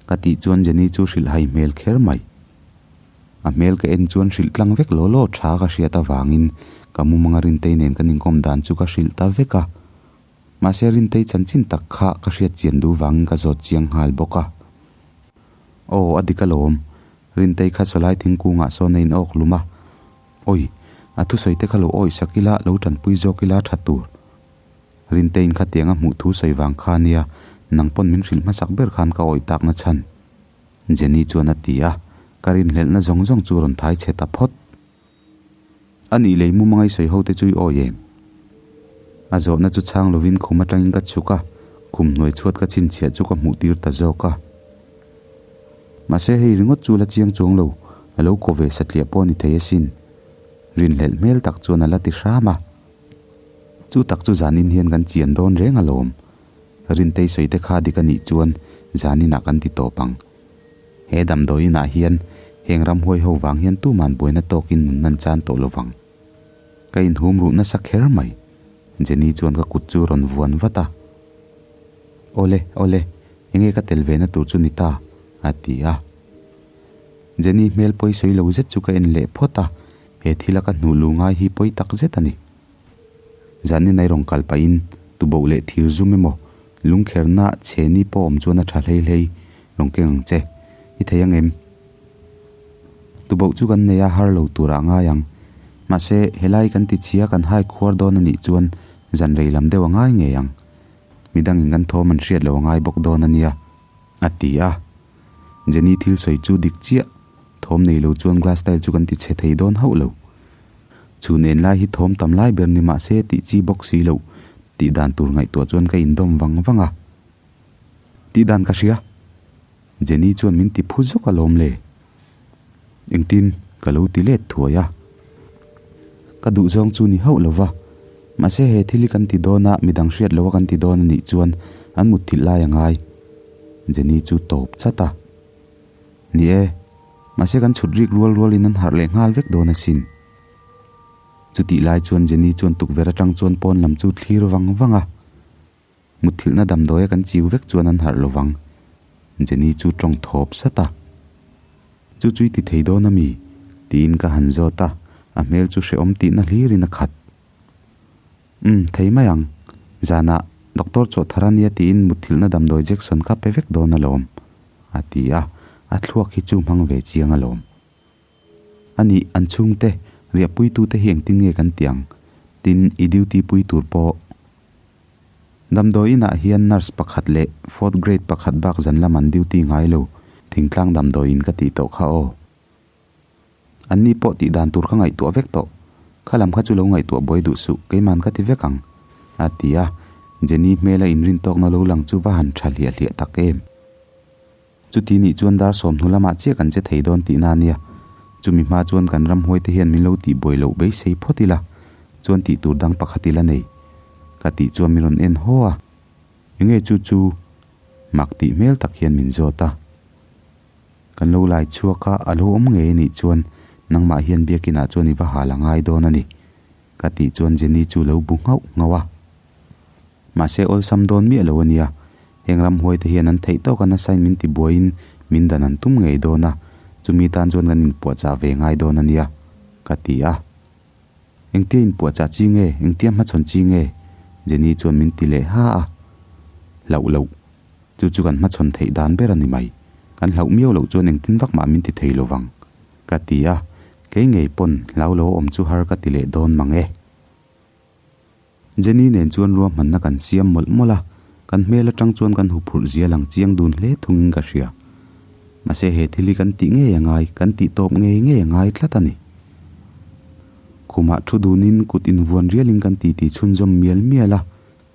ka tih chuan Jenny chu hrilh hai hmel kher mai. A hmel ka en chuan hrilh tlang vek law law tha ka hriat avangin ka mumanga Rintei nen kan inkawm dan chu ka hrilh ta vek a. Mahse Rintei chanchin tak kha ka hriat chian duh vangin ka zawt chiang nghal bawk a. Aw, a dik alawm. Rintei kha sawlai thingkungah sawn a in awk lum a. Awi, a thusawi te kha lo awih sak ila, lo tanpui zawk ila tha tur. Rinteiin khatiang a hmuh thu sawi vang kha nia, nang pawn min hrilh hmasak ber khan ka awih takna chhan. Jenny chuan a ti a, ka rinhlelhna zawng zawng chu rawn thai chhe ta phawt. A nih lei mumanga i sawi ho te chu i awi em? A zawhna chu chhang lovin khum atangin ka chhuk a, khum hnuai chhuat ka chhinchhiah chu ka hmuh tir ta zawk a. Mahse hei ringawt chu la chiang chuang lo, a lo ko ve satliah pawh a ni thei asin. Rinhlelh hmel tak chuan a la ti hram a. Chu tak chu zanin hian kan chian dawn reng alawm. Rintei sawi te kha dik a nih chuan zaninah kan ti tawp ang. He damdawi inah hian heng ramhuai ho vang hian tuman buaina tawkin nun nan chan tawh lo vang. Ka inhum ruh nasa kher mai. Jenny chuan ka kut chu rawn vuan vat a. Awle, awle, enge ka tel ve na tur chu ni ta? a ti a. Jenny hmel pawi sawi lo zet chu ka en leh phawt a, he thila ka hnuh lu ngai hi pawi tak zet a ni. Zanin ai rawn kal pahin tuboh leh thir zum emaw lungkherna chheni pawh awm chuan a tha hlei hlei rawn keng ang che. I thei ang em? Tuboh chu kan nei a har lo turah a ngai ang. Mahse, helai kan ti chhia kan hai khuar dawn a nih chuan zan rei lam deuh a ngai ngei ang. Midangin kan thawm an hriat lo a ngai bawk dawn a nia, a ti a. Jenny thil sawi chu dik chiah, thawm nei lo chuan glass tile chu kan ti chhe thei dawn hauh lo. Chhun en lai hi thawm tam lai ber ni mah se tih chi bawk si loh tih dan tur ngaihtuah chuan ka indawm vang vang a. Tih dan ka hria. Jenny chuan min ti phu zawk alawm le. Engtin ka lo ti let thuai a. Ka duh zawng chu ni hauh lo va. Mahse he thil hi kan ti dawn a, midang hriat lo a kan ti dawn a nih chuan an mutthilh lai a ngai. Jenny chu tawp chat a. Ni e, mahse kan chhut rik rual rualin an harh leh nghal vek dawn asin. Chutih lai chuan Jenny chuan tukverh atang chuan pawn lam chu thlir vang vang a. Mutthilhna damdawia kan chiu vek chuan an harh lovang. Jenny chu tawng thawp sat a. Chu chu i ti thei dawn a mi? tiin ka han zawt a, a hmel chu hrehawm tihna hlirin a khat. Umm, thei mai ang. Zanah doctor chawh thar a nia tiin mutthilhna damdawi Jackson kha pe vek dawn alawm, a ti a, a thluak hi chu hmang ve chiang alawm. A nih, an chhungte, riahpuitute hi engtin nge kan tih ang? Tin, i duty pui tur pawh. Damdawi inah hian nurse pakhat leh fourth grade pakhat bak zan lam an duty ngai lo, thingtlang damdawi in ka tih tawh kha aw. An ni pawh tih dan tur ka ngaihtuah vek tawh, kha lam kha chu lo ngaihtuah buai duh suh, keiman ka ti vek ang, a ti a, Jenny hmela inrin tawkna lo lang chu va han tha hliah hliah tak em. Chuti nih chuan dar sawmhnu lamah chiah kan che thei dawn tihna a nia. Chumi hma chuan kan ramhuaite hian min lo tihbuai loh beisei phawt ila, chuan tih tur dang pakhat ila nei. Ka tih chuan min rawn en haw a. Enge chu chu? Mak tih hmel tak hian min zawt a. Kan lo lai chhuak a, a lo awm ngei anih chuan nangmah hian biakinah chuan i va hal a ngai dawn a ni. Ka tih chuan Jenny chu lo bu nghauh nghauh a. Mahse awlsam dawn miah lo a nia. Heng ramhuai te hian an theih tawk a nasain min ti buaiin min dan an tum ngei dawn a, chumi tan chuan kan inpuahchah ve ngai dawn a nia, ka ti a. Engtia inpuahchah chi nge, engtia hmachhawn chi nge? Jenny chuan min ti leh ha a. Hlauh loh. Chu chu kan hmachhawn theih dan ber a ni mai. Kan hlauh miau loh chuan engtin vak mah min ti thei lo vang, ka ti a. Kei ngei pawn hlau lo a awm chu har ka ti leh dawn mang e. Jenny nen chuan ruahmanna kan siam mawlh mawlh a, kan hmel atang chuan kan huphurh zia lang chiang dun hle thungin ka hria. Mahse he thil hi kan tih ngei a ngai, kan tih tawp ngei ngei a ngai tlat a ni. Khumah thu dunin kut invuan rialin kan titi chhunzawm mial mial a,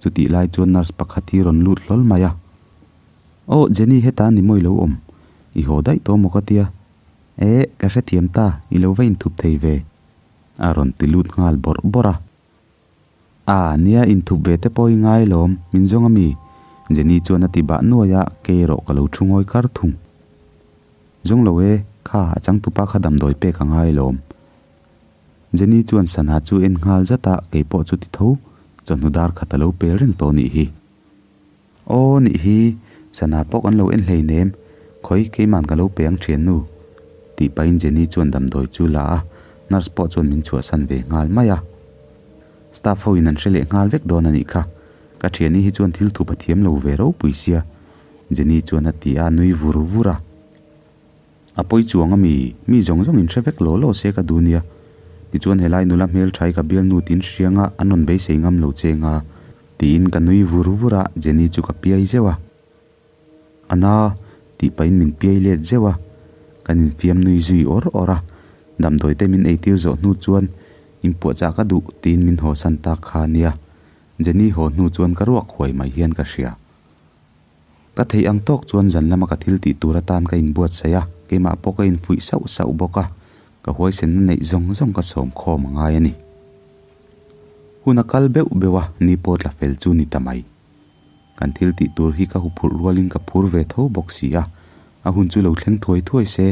chutih lai chuan nurse pakhat hi rawn lut hlawl mai a. Aw Jenny heta ni mawi lo awm, i haw daih tawh maw ka tia. Eh, ka hrethiam ta, i lo va inthup thei ve. A rawn ti lut nghal bawrh bawrh a. A, nia inthup ve te pawh i ngai lawm, min zawng a mi? Jenny chuan a ti bah nuai a, kei erawh ka lo thu ngawi kar thung. Zawng lo e, kha a changtupa kha damdawi pek a ngai lawm. Jenny chuan sana chu en nghal zat a, kei pawh chu ti tho, chawhnu dar khat a lo pel reng tawh nih hi. Aw nih hi, sana pawh kan lo en hleinem, khawi keiman ka lo pe ang thiannu, tih pahin Jenny chuan damdawi chu la a, nurse pawh chuan min chhuahsan ve nghal mai a. Staff ho in an hre leh nghal vek dawn a nih kha, ka thiani hi chuan thil thup a thiam lo ve ropui sia, Jenny chuan a ti a, nui vur vur a. A pawi chuang a mi, mi zawng zawng in hre vek law law se ka duh nia. Tichuan helai nula hmeltha i ka bialnu tin hrianga an rawn beisei ngam lo che nga tiin ka nui vur vur a, Jenny chu ka piai zeuh a. Ana tih pahin min piai let zeuh a, kan infiam nui zui awr awr a, damdawi te min eitir zawh hnu chuan inpuahchah ka duh tiin min hawsan tak kha nia. Jenny haw hnu chuan ka ruak huai mai hian ka hria. Ka theih ang tawk chuan zan lama ka thil tih tur atan ka inbuatsaih a, keimah pawh ka infuih sauh sauh bawk a, ka huaisenna neih zawng zawng ka sawm khawm a ngai a ni. Hun a kal beuh beuh a, ni pawh tla fel chu ni ta mai. Kan thil tih tur hi ka huphurh rualin ka phur ve tho bawk si a, a hun chu lo thleng thuai thuai se,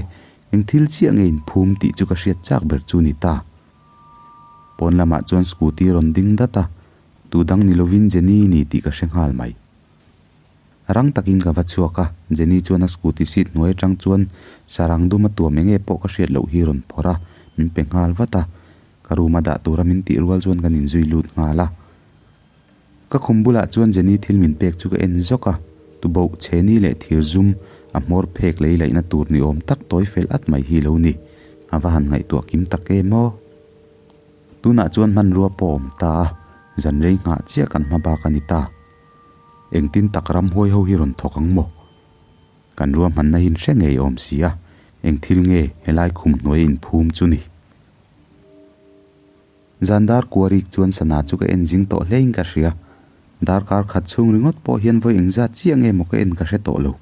eng thil chiah nge inphum tih chu ka hriat chak ber chu ni ta. Pawn lamah chuan scooty rawn ding dat a, tu dang ni lovin Jenny ni tih ka hre nghal mai. Rang takin ka va chhuak a, Jenny chuan a scooty seat hnuai atang chuan sarang dum a tuam enge pawh ka hriat loh hi rawn phawrh a, min pe nghal vat a. Ka room a dah tura min tih rual chuan kan inzui lut nghal a. Ka khum bulah chuan Jenny thil min pek chu ka en zawk a, tuboh chheni leh thir zum a hmawr phek lei laihna tur ni awm tak tawi fel at mai hi lo ni. A va han ngaihtuah kim tak em aw. Tunah chuan hmanrua pawh a awm ta a, zan rei nghah chiah kan hma bak a ni ta. Engtin tak ramhuai ho hi rawn thawk ang maw? Kan ruahmanna hi hre ngei awm si a, eng thil nge helai khum hnuai inphum chu ni? Zan dar kuarik chuan sana chu ka en zing tawh hlein ka hria. Darkar khat chhung ringawt pawh hian vawi engzat chiah nge maw ka en ka hre tawh lo.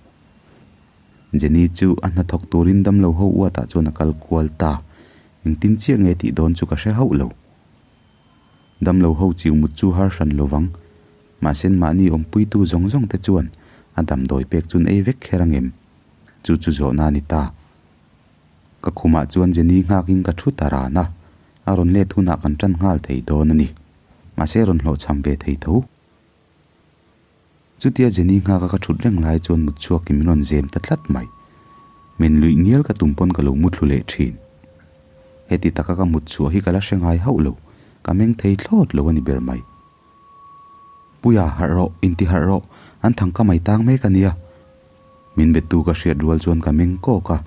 Jenny chu a hnathawk turin damlo ho uatah chuan a kal kual ta. Engtin chiah nge tih dawn chu ka hre hauh lo. Damlo ho chiu mut chu har hran lo vang. Mahse mahni awmpuitu zawng zawng te chuan a damdawi pek chun ei vek kher angem? Chu chu zawhna a ni ta. Ka khumah chuan Jenny nghakin ka thu ta ran a, a rawn let hunah kan tan nghal thei dawn a ni. Mahse rawn hlawhchham ve thei tho. Chutia Jenny nghaka ka thut reng lai chuan mut chhuakin min rawn zem ta tlat mai. Men luih ngial ka tum pawn ka lo muthlu leh thin. Heti taka ka mut chhuah hi ka la hre ngai hauh lo, ka meng thei thlawt lo a ni ber mai. Puia, harh rawh, inti harh rawh, an thang ka mai tang mek a nia. Min bettu ka hriat rual chuan ka meng kawk a.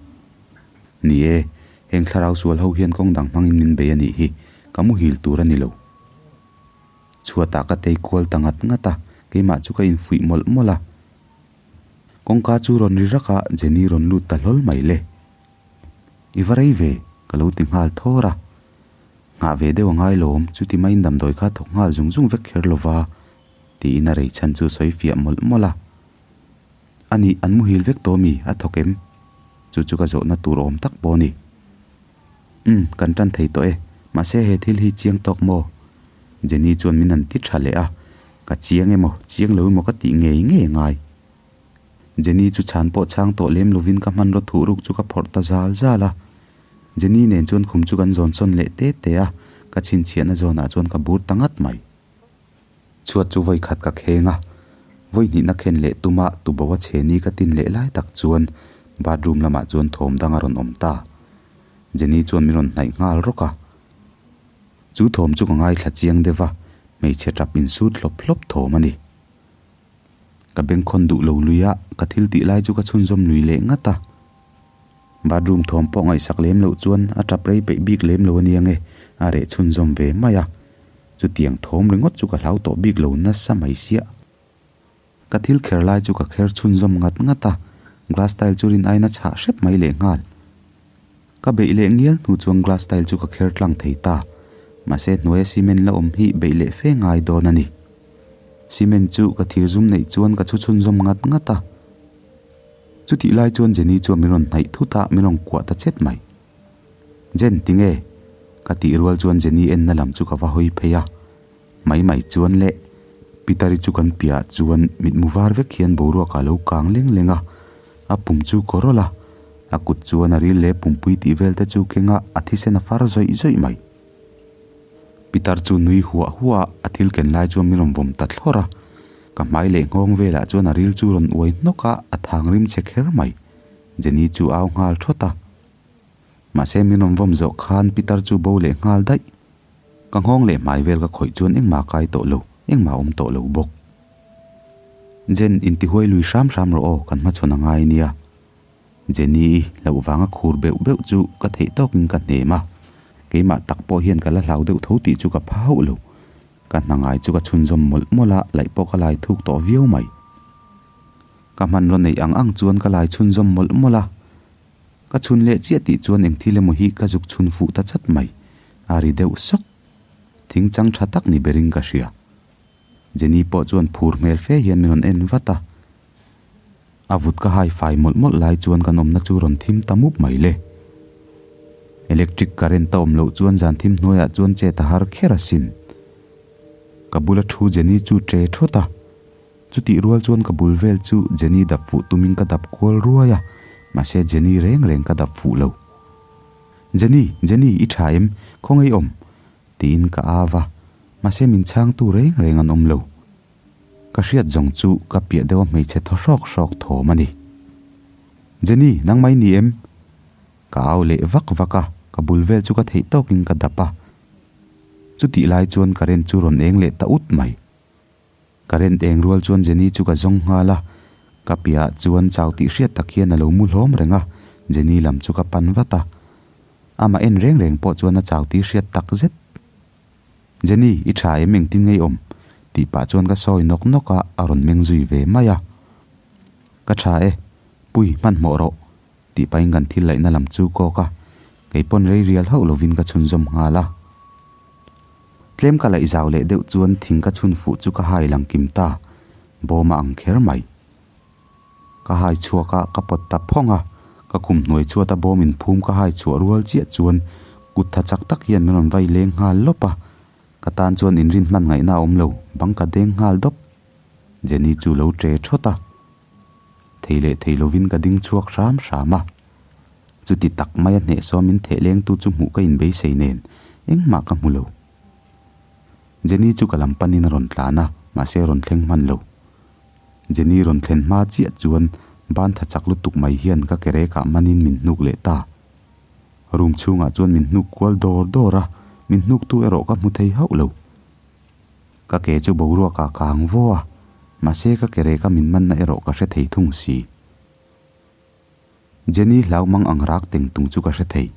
Ni e, heng thlarau sual ho hian kawng dang hmangin min bei a nih hi, ka muhil tur a ni lo. Chhuatah ka tei kual ta ngat ngat a, keimah chu ka infuih mawlh mawlh a. Kawngka chu rawn ri rak a, Jenny rawn lut ta hlawl mai le. I va rei ve, ka lo ti nghal thawr a. Nghah ve deuh a ngai lawm, chuti maiin damdawi kha thawk nghal zung zung vek kher lova, tiin a rei chhan chu sawi fiah mawlh mawlh a. A nih, an muhil vek tawh mi, a thawk em? Chu chu ka zawhna tur awm tak pawh a ni. Umm, kan tan thei tawh e, mahse he thil hi chiang tawk maw? Jenny chuan min han ti tha leh a, ka chiang emaw, chiang lo emaw ka tih ngei ngei a ngai. Jenny chu chhan pawh chhang tawh lem lovin ka hmanraw thuh ruk chu ka phawrh ta zal zal a. Jenny nen chuan khum chu kan zawn sawn leh te te a, ka chhinchhiahna zawnah chuan ka bur ta ngat mai. Chhuat chu vawi khat ka kheng a, vawi hnihna khen leh tuma tubo a chhe ni ka tin leh lai tak chuan bathroom lamah chuan thawm dang a rawn awm ta. Jenny chuan min rawn hnaih nghal rawk a. Chu thawm chu ka ngaithla chiang deuh a, hmeichhe tap insut hlawp hlawp thawm a ni. Ka bengkhawn duh lo lui a, ka thil tih lai chu ka chhunzawm lui leh ngat a. Bathroom thawm pawh ngaihsak lem loh chuan a tap rei peih bik lem lo a nia nge, a reh chhunzawm ve mai a. Chutiang thawm ringawt chu ka hlau tawh bik lo nasa mai siah. Ka thil kher lai chu ka kher chhunzawm ngat ngat a, glass tile chu rin aiin a chhah hrep mai lehnghal. Ka beih leh ngial hnu chuan glass tile chu ka kher tlang thei ta. Mahse hnuaia cement la awm hi beih leh fe ngai dawn a ni. Cement chu ka thir zum neih chuan ka chhu chhunzawm ngat ngat a. Chutih lai chuan Jenny chuan min rawn hnaih thut a, min rawn kuah ta chet mai. Jen, tinge? Ka tih rual chuan Jenny enna lam chu ka va hawi phei a. Mai mai chuan le, Peter-i chu kan piahah chuan mitmu var vek hian boruak a lo kang leng leng a, a pum chu kaw rawlh a, a kut chuan a ril leh pumpui tih vel te chu keng a, a thisen a far zawih zawih mai. Peter chu nui huah huah a, a thil ken lai chuan min rawn vawm ta thlawr a, ka hmai leh nghawng velah chuan a ril chu rawn uai hnawk a, a thang rim che kher mai. Jenny chu au nghal thawt a. Mahse min rawn vawm zawh khan Peter chu bo leh nghal daih. Ka nghawng leh hmai vel ka khawih chuan engmah kai tawh lo, engmah awm tawh lo bawk. Jen, intihuai lui hram hram rawh aw, kan hmachhawn a ngai nia. Jenny-i hlauh vanga khur beuh beuh chu ka theih tawkin ka hnem a, keimah tak pawh hian ka la hlau deuh tho tih chu ka pha hauh lo. Ka hna ngai chu ka chhunzawm mawlh mawlh a, laih pawh ka lai thuk tawh viau mai. Ka hmanraw neih ang ang chuan ka lai chhunzawm mawlh mawlh a. Ka chhun leh chiah tih chuan eng thil emaw hi ka zuk chhun fuh ta chat mai. A ri deuh sawk. Thing chang tha tak ni berin ka hria. Jenny pawh chuan phur hmel fe hian min rawn en vat a. A vut ka hai fai mawlh mawlh lai chuan kan awmna chu rawn thim ta mup mai le. Electric current a awm loh chuan zan thim hnuaiah chuan chet a har kher asin. Ka bula thu Jenny chu che thawt a. Chutih rual chuan ka bul vel chu Jenny dap fuh tumin ka dap kual ruai a, mahse Jenny reng reng ka dap fuh lo. Jenny, Jenny, i tha em? Khawngaih i awm? tiin ka au a, mahse min chhangtu reng reng an awm lo. Ka hriat zawng chu ka piah deuh a hmeichhe thaw hrawk hrawk thawm a ni. Jenny, nangmah i ni em? Ka au leh vak vak a, ka bul vel chu ka theih tawkin ka dap a. Chutih lai chuan current chu rawn eng leh ta ut mai. Current eng rual chuan Jenny chu ka zawng nghal a, ka piahah chuan chau tih hriat tak hian a lo mu hlawm reng a, Jenny lam chu ka pan vat a. Amah en reng reng pawh chuan a chau tih hriat tak zet. Jenny, i tha em engtin ngei awm? tih pah chuan ka sawi nawk nawk a, a rawn meng zui ve mai a. Ka tha e, Pui, hmanhmawh rawh, tih pahin kan thil laihna lam chu kawk a, kei pawn rei rial hauh lovin ka chhunzawm nghal a. Tlem ka laih zau leh deuh chuan thing ka chhun fuh chu ka hai lang kim ta, bawm a ang kher mai. Ka hai chhuak a, ka pawt ta phawng a, ka khum hnuai chhuat a bawm inphum ka hai chhuah rual chiah chuan kut tha chak tak hian min rawn vai leng nghal lawp a, ka tan chuan inrin hman ngaihna a awm lo, bang ka deng nghal dawp. Jenny chu lo tre thawt a, thei leh thei lovin ka ding chhuak hram hram a. Chuti tak maia hnehsawm min theh lengtu chu hmuh ka inbeisei nen engmah ka hmu lo. Jenny chu ka lam panin a rawn tlan a, mahse a rawn thleng hman lo. Jenny rawn thlen hma chiah chuan Ban tha chak lutuk mai hian ka ke rekah manin min hnuk leh ta. Room chhungah chuan min hnuk kual dawr dawr a, min hnuktu erawh ka hmu thei hauh lo. Ka ke chu boruakah kang vo a, mahse ka ke reka min manna erawh ka hre thei thung si. Jenny hlau mang ang rak teng tung chu ka hre thei.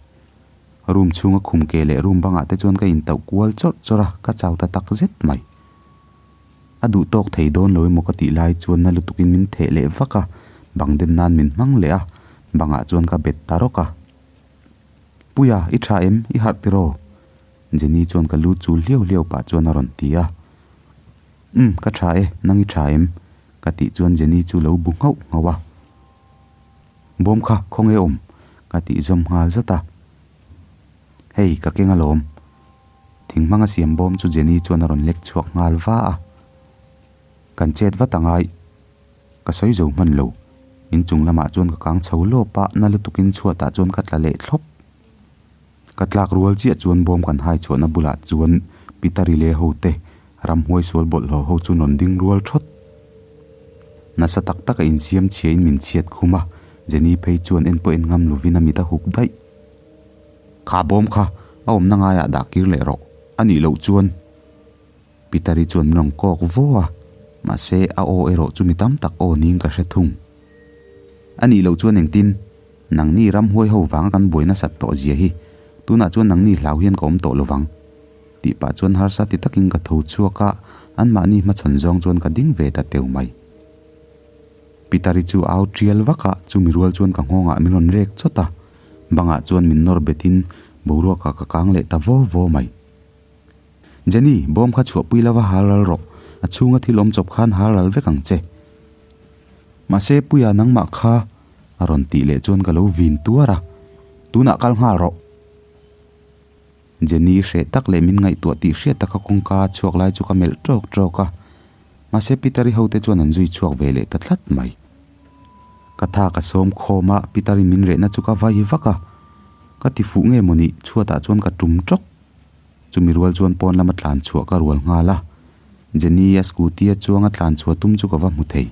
Room chhunga khum ke leh room bangah te chuan ka intauh kual chawrh chawrh a, ka chau ta tak zet mai. A duh tawk thei dawn lo emaw ka tih lai chuan na lutukin min theh leh vak a, bang den nan min hmang leh a, bangah chuan ka bet ta rawk a. Puia, i tha em? I harh tiraw? Jenny chuan ka lu chul hliau hliau pah chuan a rawn ti a. Umm, ka tha e, nang i tha em? Ka tih chuan Jenny chu lo bu nghauh nghauh a. Bawm kha khawnge awm? Ka tih zawm nghal zat a. Hei, ka keng alawm. Thing hmanga siam bawm chu Jenny chuan a rawn lek chhuak nghal va a. Kan chet vat angai. Ka sawi zo hman lo. Inchung lamah chuan ka kang chho lawp a, na lutukin chhuatah chuan ka tla leh thlawp. Ka tlak rual chiah chuan bawm kan hai chhuahna bulah chuan Peter i leh ho te ramhuai sual bawlhhlawh ho chu rawn ding rual thawt. Nasa tak taka insiam chhiain min chhiat khum a, Jenny phei chuan en pawh en ngam lovin a mit a hup daih. Kha bawm kha a awmna ngaiah dah kir leh rawh, a nih loh chuan Peter i chuan min rawn kawk vo a, mahse a aw erawh chu mi tam tak aw niin ka hre thung. A nih loh chuan engtin? Nangni ramhuai ho vanga kan buai nasat tawh zia hi tunah chuan nangni hlau hian ka awm tawh lovang. Tih pah chuan harsa ti takin ka tho chhuak a, anmahni hmachhawn zawng chuan ka ding ve ta teu mai. Pitari chu au tial vak a, chumi rual chuan ka nghawngah min rawn rek chawt a, bangah chuan min nawr betin boruakah ka kang leh ta vaw vaw mai. Jenny, bawm kha chhuahpui lova hal ral rawh, a chhunga thil awm chawp khan hal ral vek ang che. Mahse, Puia nangmah kha a rawn tih leh chuan ka lo vin tuar a, Tunah kal nghal rawh. Jenny hreh tak leh min ngaihtuah tih hriat taka kawngka a chhuak lai chu ka melh tawk tawk a, mahse Peter-i hote chuan an zui chhuak ve leh ta tlat mai. Ka tha ka sawm khawm a, Peter-i min rehna chu ka vai vak a, ka ti fuh nge maw ni, chhuatah chuan ka tum tawk. Chumi rual chuan pawn lama tlan chhuah ka rual nghal a, Jenny a scooty a chuanga tlan chhuah tum chu ka va hmu thei.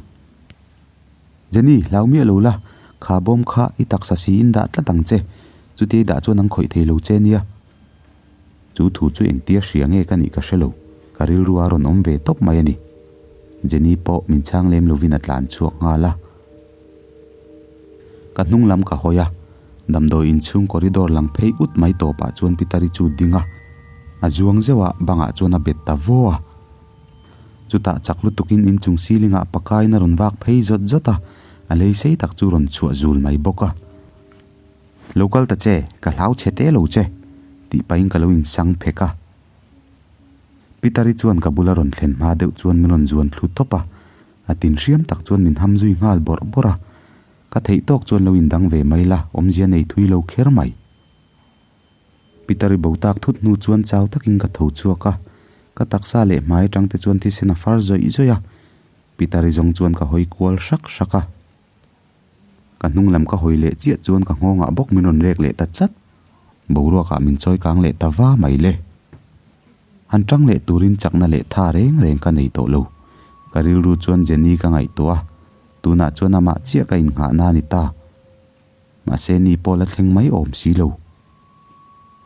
Jenny, hlau miah lo la, kha bawm kha i taksa siin dah tlat ang che, chutia i dah chuan an khawih thei lo che nia. Chu thu chu engtia hria nge ka nih ka hre lo, ka rilru a rawn awm ve tawp mai a ni. Jenny pawh min chhang lem lovin a tlan chhuak nghal a. Ka hnung lam ka hawi a, damdawi inchhung corridor lang phei ut mai tawpah chuan Pitari chu ding a, a zuang zeuh a, bangah chuan a bet ta vo a. Chutah chak lutukin inchung ceiling ah pakain a rawn vak phei zawt zawt a, a lei sei tak chu rawn chhuah zul mai bawk a. Lo kal ta che, ka hlau chhe te lo che, tih pahin ka lo insang phek a. Pitari chuan ka bula rawn thlen hma deuh chuan min rawn zuan thlu tawp a, a tin hriam tak chuan min ham zui nghal bawrh bawrh a. Ka theih tawk chuan lo indang ve mai la, awmzia nei thui lo kher mai. Peter-i bo tak thut hnu chuan chau takin ka tho chhuak a, ka taksa leh hmai atang te chuan thisen a far zawih zawih a, Peter-i zawng chuan ka hawi kual hrak hrak a. Ka hnung lam ka hawi leh chiah chuan ka nghawngah bawk min rawn rek leh ta chat. Boruakah min chawi kang leh ta va mai le. Han tang leh turin chakna leh tha reng reng ka nei tawh lo. Ka rilru chuan Jenny ka ngaihtuah a, tunah chuan amah chiah ka innghahna a ni ta. Mahse ni pawh la thleng mai awm si lo.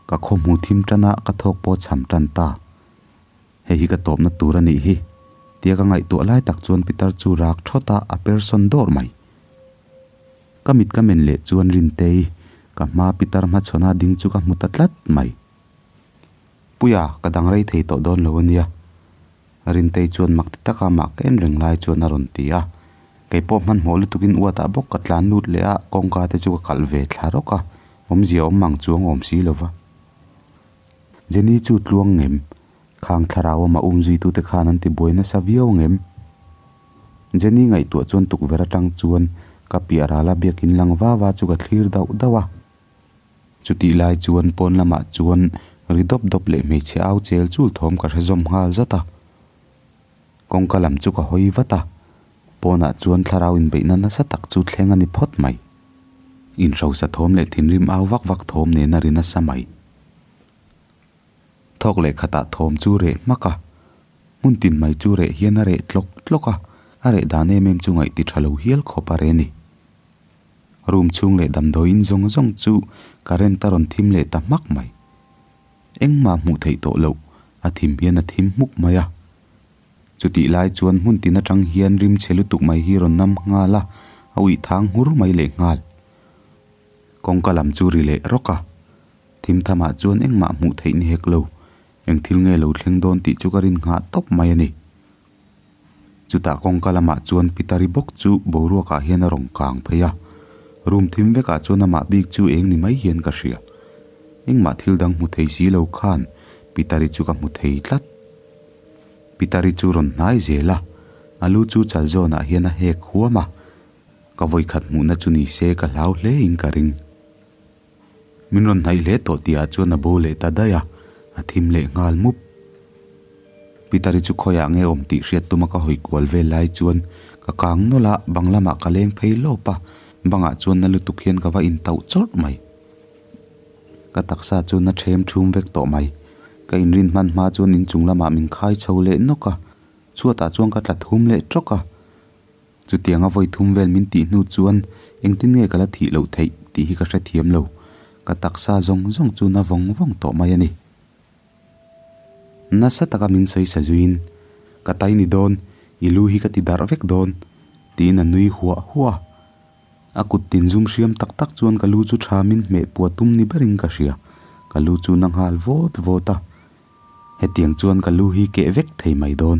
Ka khaw hmu thim tan a, ka thawk pawh cham tan ta. Hei hi ka tawpna tur a nih hi. Tia ka ngaihtuah lai tak chuan Pitar chu rak thawt a, a person dawr mai. Ka mit ka men leh chuan Rintei, ka hma Pitar hmachhawn a ding chu ka hmu ta tlat mai. Puia, ka dang rei thei tawh dawn lo a nia. Rintei chuan mak ti taka mah ka en reng lai chuan a rawn ti a. Kei pawh hmanhmawh lutukin uatah bawk ka tlan lut leh a, kawngka te chu ka kalh ve thla rawk a, awmzia awm mang chuang awm si lo va. Jenny chu tluang ngem, khang thlarau ama um zuitute khan an ti buai nasa viau ngem. Jenny ngaihtuah chuan tukverh atang chuan ka piah rala biakin lang va va chu ka thlir dauh dauh a. Chutih lai chuan pawn lamah chuan ri dawp dawp leh hmeichhe au chel chul thawm ka hre zawm nghal zat a. Kawngka lam chu ka hawi vat a, pawnah chuan thlarau inbeihna nasa tak chu thleng a ni phawt mai. Inhrosa thawm leh thinrim au vak vak thawm nen a ri nasa mai. Thawk leh khatah thawm chu reh hmak a, hmun tin mai chu reh hian a reh tlawk tlawk a, a reh dan em em chu ngaih ti tha lo hial khawp a re ni. Room chhung leh damdawiin zawng zawng chu current a rawn thim leh ta hmak mai. Engmah hmuh theih tawh loh, a thim hian a thim hmuk mai a. Chutih lai chuan hmun tin atang hian rim chhe lutuk mai hi rawn nam nghal a, a uih thang nghur mai leh nghal. Kawngka lam chu ri leh rawk a, thim thamah chuan engmah hmuh theih ni hek lo, eng thil nge lo thleng dawn tih chu ka rin nghah tawp mai a ni. Chutah kawngka lamah chuan Pitari bawk chu boruakah hian a rawn kang phei a, room thim vekah chuan amah bik chu eng ni mai hian ka hria. Engmah thil dang hmu thei si lo khan Pitari chu ka hmu thei tlat. Pitari chu rawn hnai zel a, a lu chu chal zawnah hian a hek huam a, ka vawikhat hmuhna chu ni se ka hlau hle in ka ring. Min rawn hnaih hle tawh tihah chuan a bo leh ta daih a, a thim leh nghal mup. Pitari chu khawiah nge awm tih hriat tuma ka hawi kual vel lai chuan ka kang nawlh a, bang lamah ka leng phei lawp a, bangah chuan na lutuk hian ka va intauh chawrh mai. Ka taksa chu na ṭhem ṭhum vek tawh mai. Ka inrin hman hma chuan inchung lamah min khai chho leh nawk a, chhuatah chuan ka tla thum leh ṭawk a. Chutianga vawi thum vel min tih hnu chuan engtin nge ka la thih loh theih tih hi ka hrethiam lo. Ka taksa zawng zawng chu na vawng vawng tawh mai a ni. Nasa taka min sawi sa zuiin, Ka tai ni dawn, i lu hi ka ti darh vek dawn, tiin a nui huah huah a. A kut tin zum hriam tak tak chuan ka lu chu tha min hmeh pua tum ni berin ka hria. Ka lu chu na nghal vawt vawt a. Hetiang chuan ka lu hi keh vek thei mai dawn.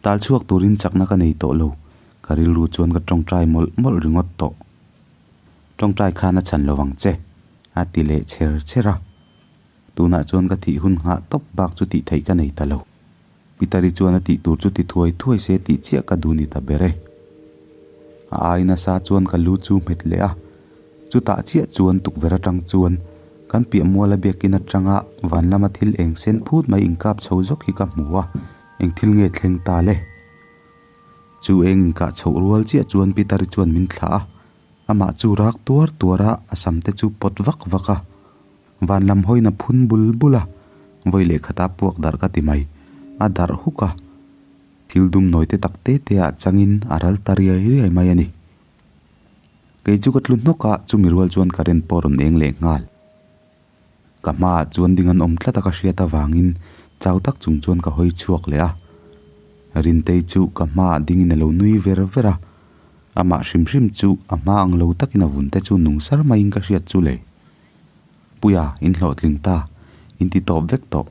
Tal chhuak turin chakna ka nei tawh lo, ka rilru chuan ka tawngtai mawlh mawlh ringawt tawh. Tawngtai khan a chhan lo vang che, a ti leh cher cher a. Tunah chuan ka thih hun nghah tawp bak chu tih theih ka nei ta lo. Pitari chuan a tih tur chu ti thuai thuai se tih chiah ka duh ni ta ber e. A ai nasa chuan ka lu chu hmet leh a, chutah chiah chuan tukverh atang chuan kan piah muala biakin atanga van lama thil eng sen phut mai inkap chho zawk hi ka hmu a. Eng thil nge thleng ta le? Chu eng inkah chhoh rual chiah chuan Pitari chuan min thlah a, amah chu rak tuar tuar a, a sam te chu pawt vak vak a. Van lam hawiin a phun bul bul a, vawi leh khata puak darh ka ti mai, a darh huk a. Thil dum nawi te tak te te ah changin a ral ta riai riai mai a ni. Kei chu ka tlu hnawk a, chumi rual chuan current pawh a rawn eng leh nghal. Ka hmaah chuan ding an awm tlat a ka hriat avangin chau tak chung chuan ka hawi chhuak leh a. Rintei chu ka hmaah dingin a lo nui ver ver a, amah hrim hrim chu a hma ang lo takin a vun te chu nung sar maiin ka hriat chu le. Puia, in hlawhtling ta, in ti tawp vek tawh.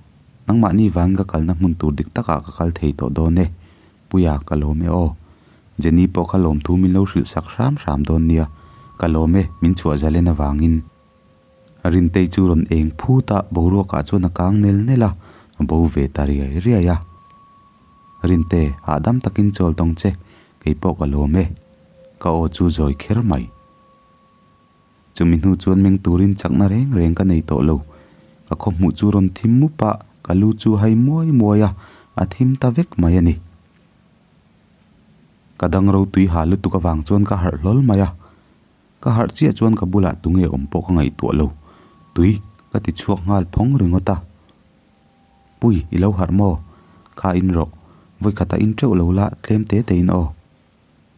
Nangmahni vangin ka kalna hmun tur dik takah ka kal thei tawh dawn e. Puia, ka lawm e aw. Jenny pawh kha lawmthu min lo hrilh sak hram hram dawn nia. Ka lawm e, min chhuah zalen avangin. Rintei chu rawn eng phut a, boruakah chuan a kang nel nel a, a bo ve ta riai riai a. Rinte, hahdam takin chawl tawng che, kei pawh ka lawm e. Ka aw chu zawi kher mai. Chumi hnu chuan meng turin chakna reng reng ka nei tawh lo. Ka khawhmuh chu rawn thim mup a, ka lu chu hai muai muai a, a thim ta vek mai a ni. Ka dang ro tui ha lutuk avang chuan ka harh hlawl mai a. Ka harh chiah chuan ka bulah tunge awm pawh ka ngaihtuah lo. Tui, ka ti chhuak nghal phawng ringawt a. Pui, i lo harh maw? Kha in rawh. Vawikhat a in teuh lo la, tlem te te in aw.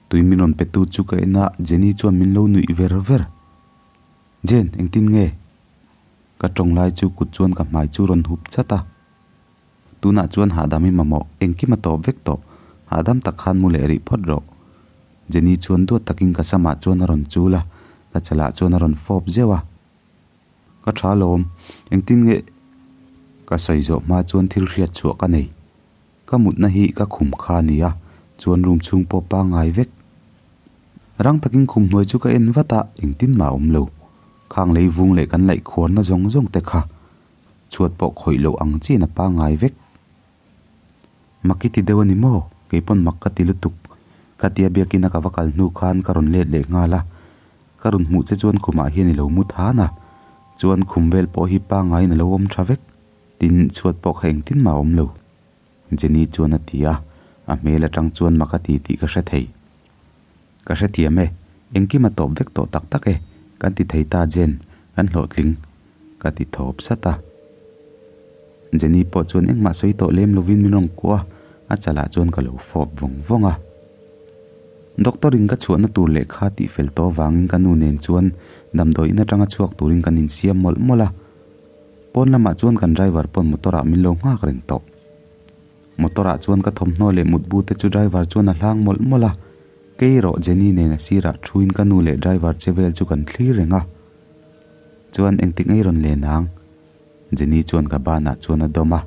Tui min rawn pe tu chu ka en a, Jenny chuan min lo nuih ver ver. Jen, engtin nge? Ka tawng lai chu kut chuan ka hmai chu rawn hup chat a. Tunah chuan hahdam i mamawh, engkim a tawp vek tawh. Hahdam tak khan mu leh rih phawt rawh. Jenny chuan duat takin ka samah chuan a rawn chul a, ka chalah chuan a rawn fawp zeuh a. Ka tha lawm, engtin nge ka sawi zawh hma chuan thil hriat chhuah ka nei. Ka mutna hi ka khum kha a ni a, chuan room chhung pawh pangngai vek. Rang takin khum hnuai chu ka en vat a, engtin mah a awm lo. Khang lei vung leh kan laih khuarna zawng zawng te kha chhuat pawh khawih loh ang chiin a pangngai vek. Mak i ti deuh a ni maw? Kei pawn mak ka ti lutuk. Ka tia biakina ka va kal hnu khan ka rawn let leh nghal a. Ka rawn hmuh che chuan khumah hian i lo mu than a. Chuan khum vel pawh hi pangaiin a lo awm tha vek. Tin, chhuat pawh kha engtin mah a awm lo. Jenny chuan a ti a, a hmel atang chuan mak a ti tih ka hre thei. Ka hrethiam e, engkim a tawp vek tawh tak tak e, kan ti thei ta Jen, kan hlawhtling, ka ti thawp sat a. Jenny pawh chuan engmah sawi tawh lem lovin min rawn kuah a, a chalah chuan ka lo fawp vawng vawng a. Doctor in ka chhuahna tur lehkha tih fel tawh avangin ka nu nen chuan damdawi in atanga chhuak turin kan insiam mawlh mawlh a. Pawn lamah chuan kan driver pawn motor ah min lo nghak reng tawh. Motor ah chuan ka thawmhnaw leh mutbu te chu driver chuan a hlang mawlh mawlh a. Kei erawh Jenny nen a sirah thuin ka nu leh driver che vel chu kan thlir reng a. Chuan engtik ngei rawn len ang? Jenny chuan ka banah chuan a dawm a.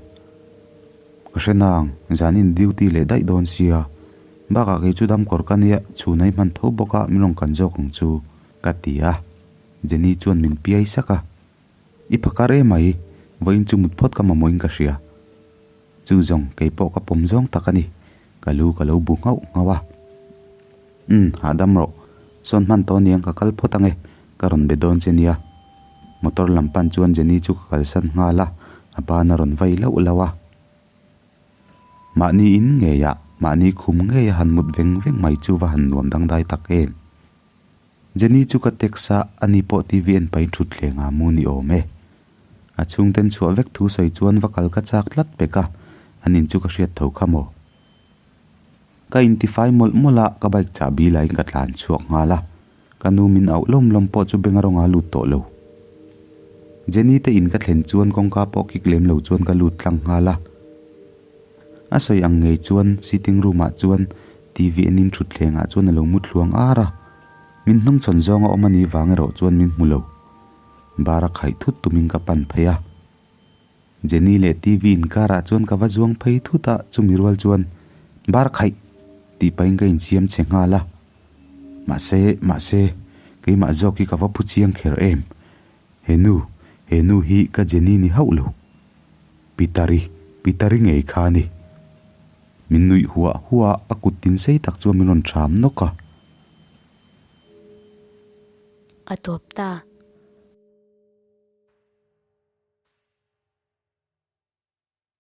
Ka hre nang, zanin duty leh daih dawn sia. Bakah kei chu dam kawr ka nia, chhun a i hman tho bawk a, min rawn kan zawk ang chu, ka ti a. Jenny chuan min piai sak a. I phakar emai, vawiin chu mut phawt ka mamawhin ka hria. Chu zawng kei pawh ka pawm zawng tak a ni, ka lu ka lo bu nghauh nghauh a. Umm, hahdam rawh. Sawn hman tawh aniang ka kal phawt ange, ka rawn be dawn che nia. Motor lam pan chuan Jenny chu ka kalsan nghal a, a ban a rawn vai lauh lauh a. Mahni in ngeiah, mahni khum ngeia han mut veng veng mai chu va han nuam dangdai tak em. Jenny chu ka text a, ani pawh TV en pahin thutthleng ah mu ni awm e. A chhungten chhuah vek thu sawi chuan va kal ka chak tlat pek a, an in chu ka hriat tho kha maw. Ka intifai mawlh mawlh a, ka bike chahbi laiin ka tlan chhuak nghal a, ka nu min auh lawm lawm pawh chu beng a rawnga lut tawh lo. Jenny te in ka thlen chuan kawngka pawh kik lem lo chuan ka lut tlang nghal a. A sawi ang ngei chuan sitting room ah chuan TV enin thutthleng ah chuan a lo mu thluang ar a, min hnungchhawn zawng a awm a nih vang erawh chuan min hmu lo. Bar a khaih thut tumin ka pan phei a. Jenny leh TV inkar ah chuan ka va zuang phei thut a, chumi rual chuan Bar khaih! tih pahin ka insiam chhe nghal a. Mahse, mahse, keimah zawk hi ka va phu chiang kher em? He nu, he nu hi ka Jenny ni hauh lo. Pitari, Pitari ngei kha a ni. Min nuih huah huah a, a kut tin sei tak chuan min rawn ṭham nawk a. A tawp ta.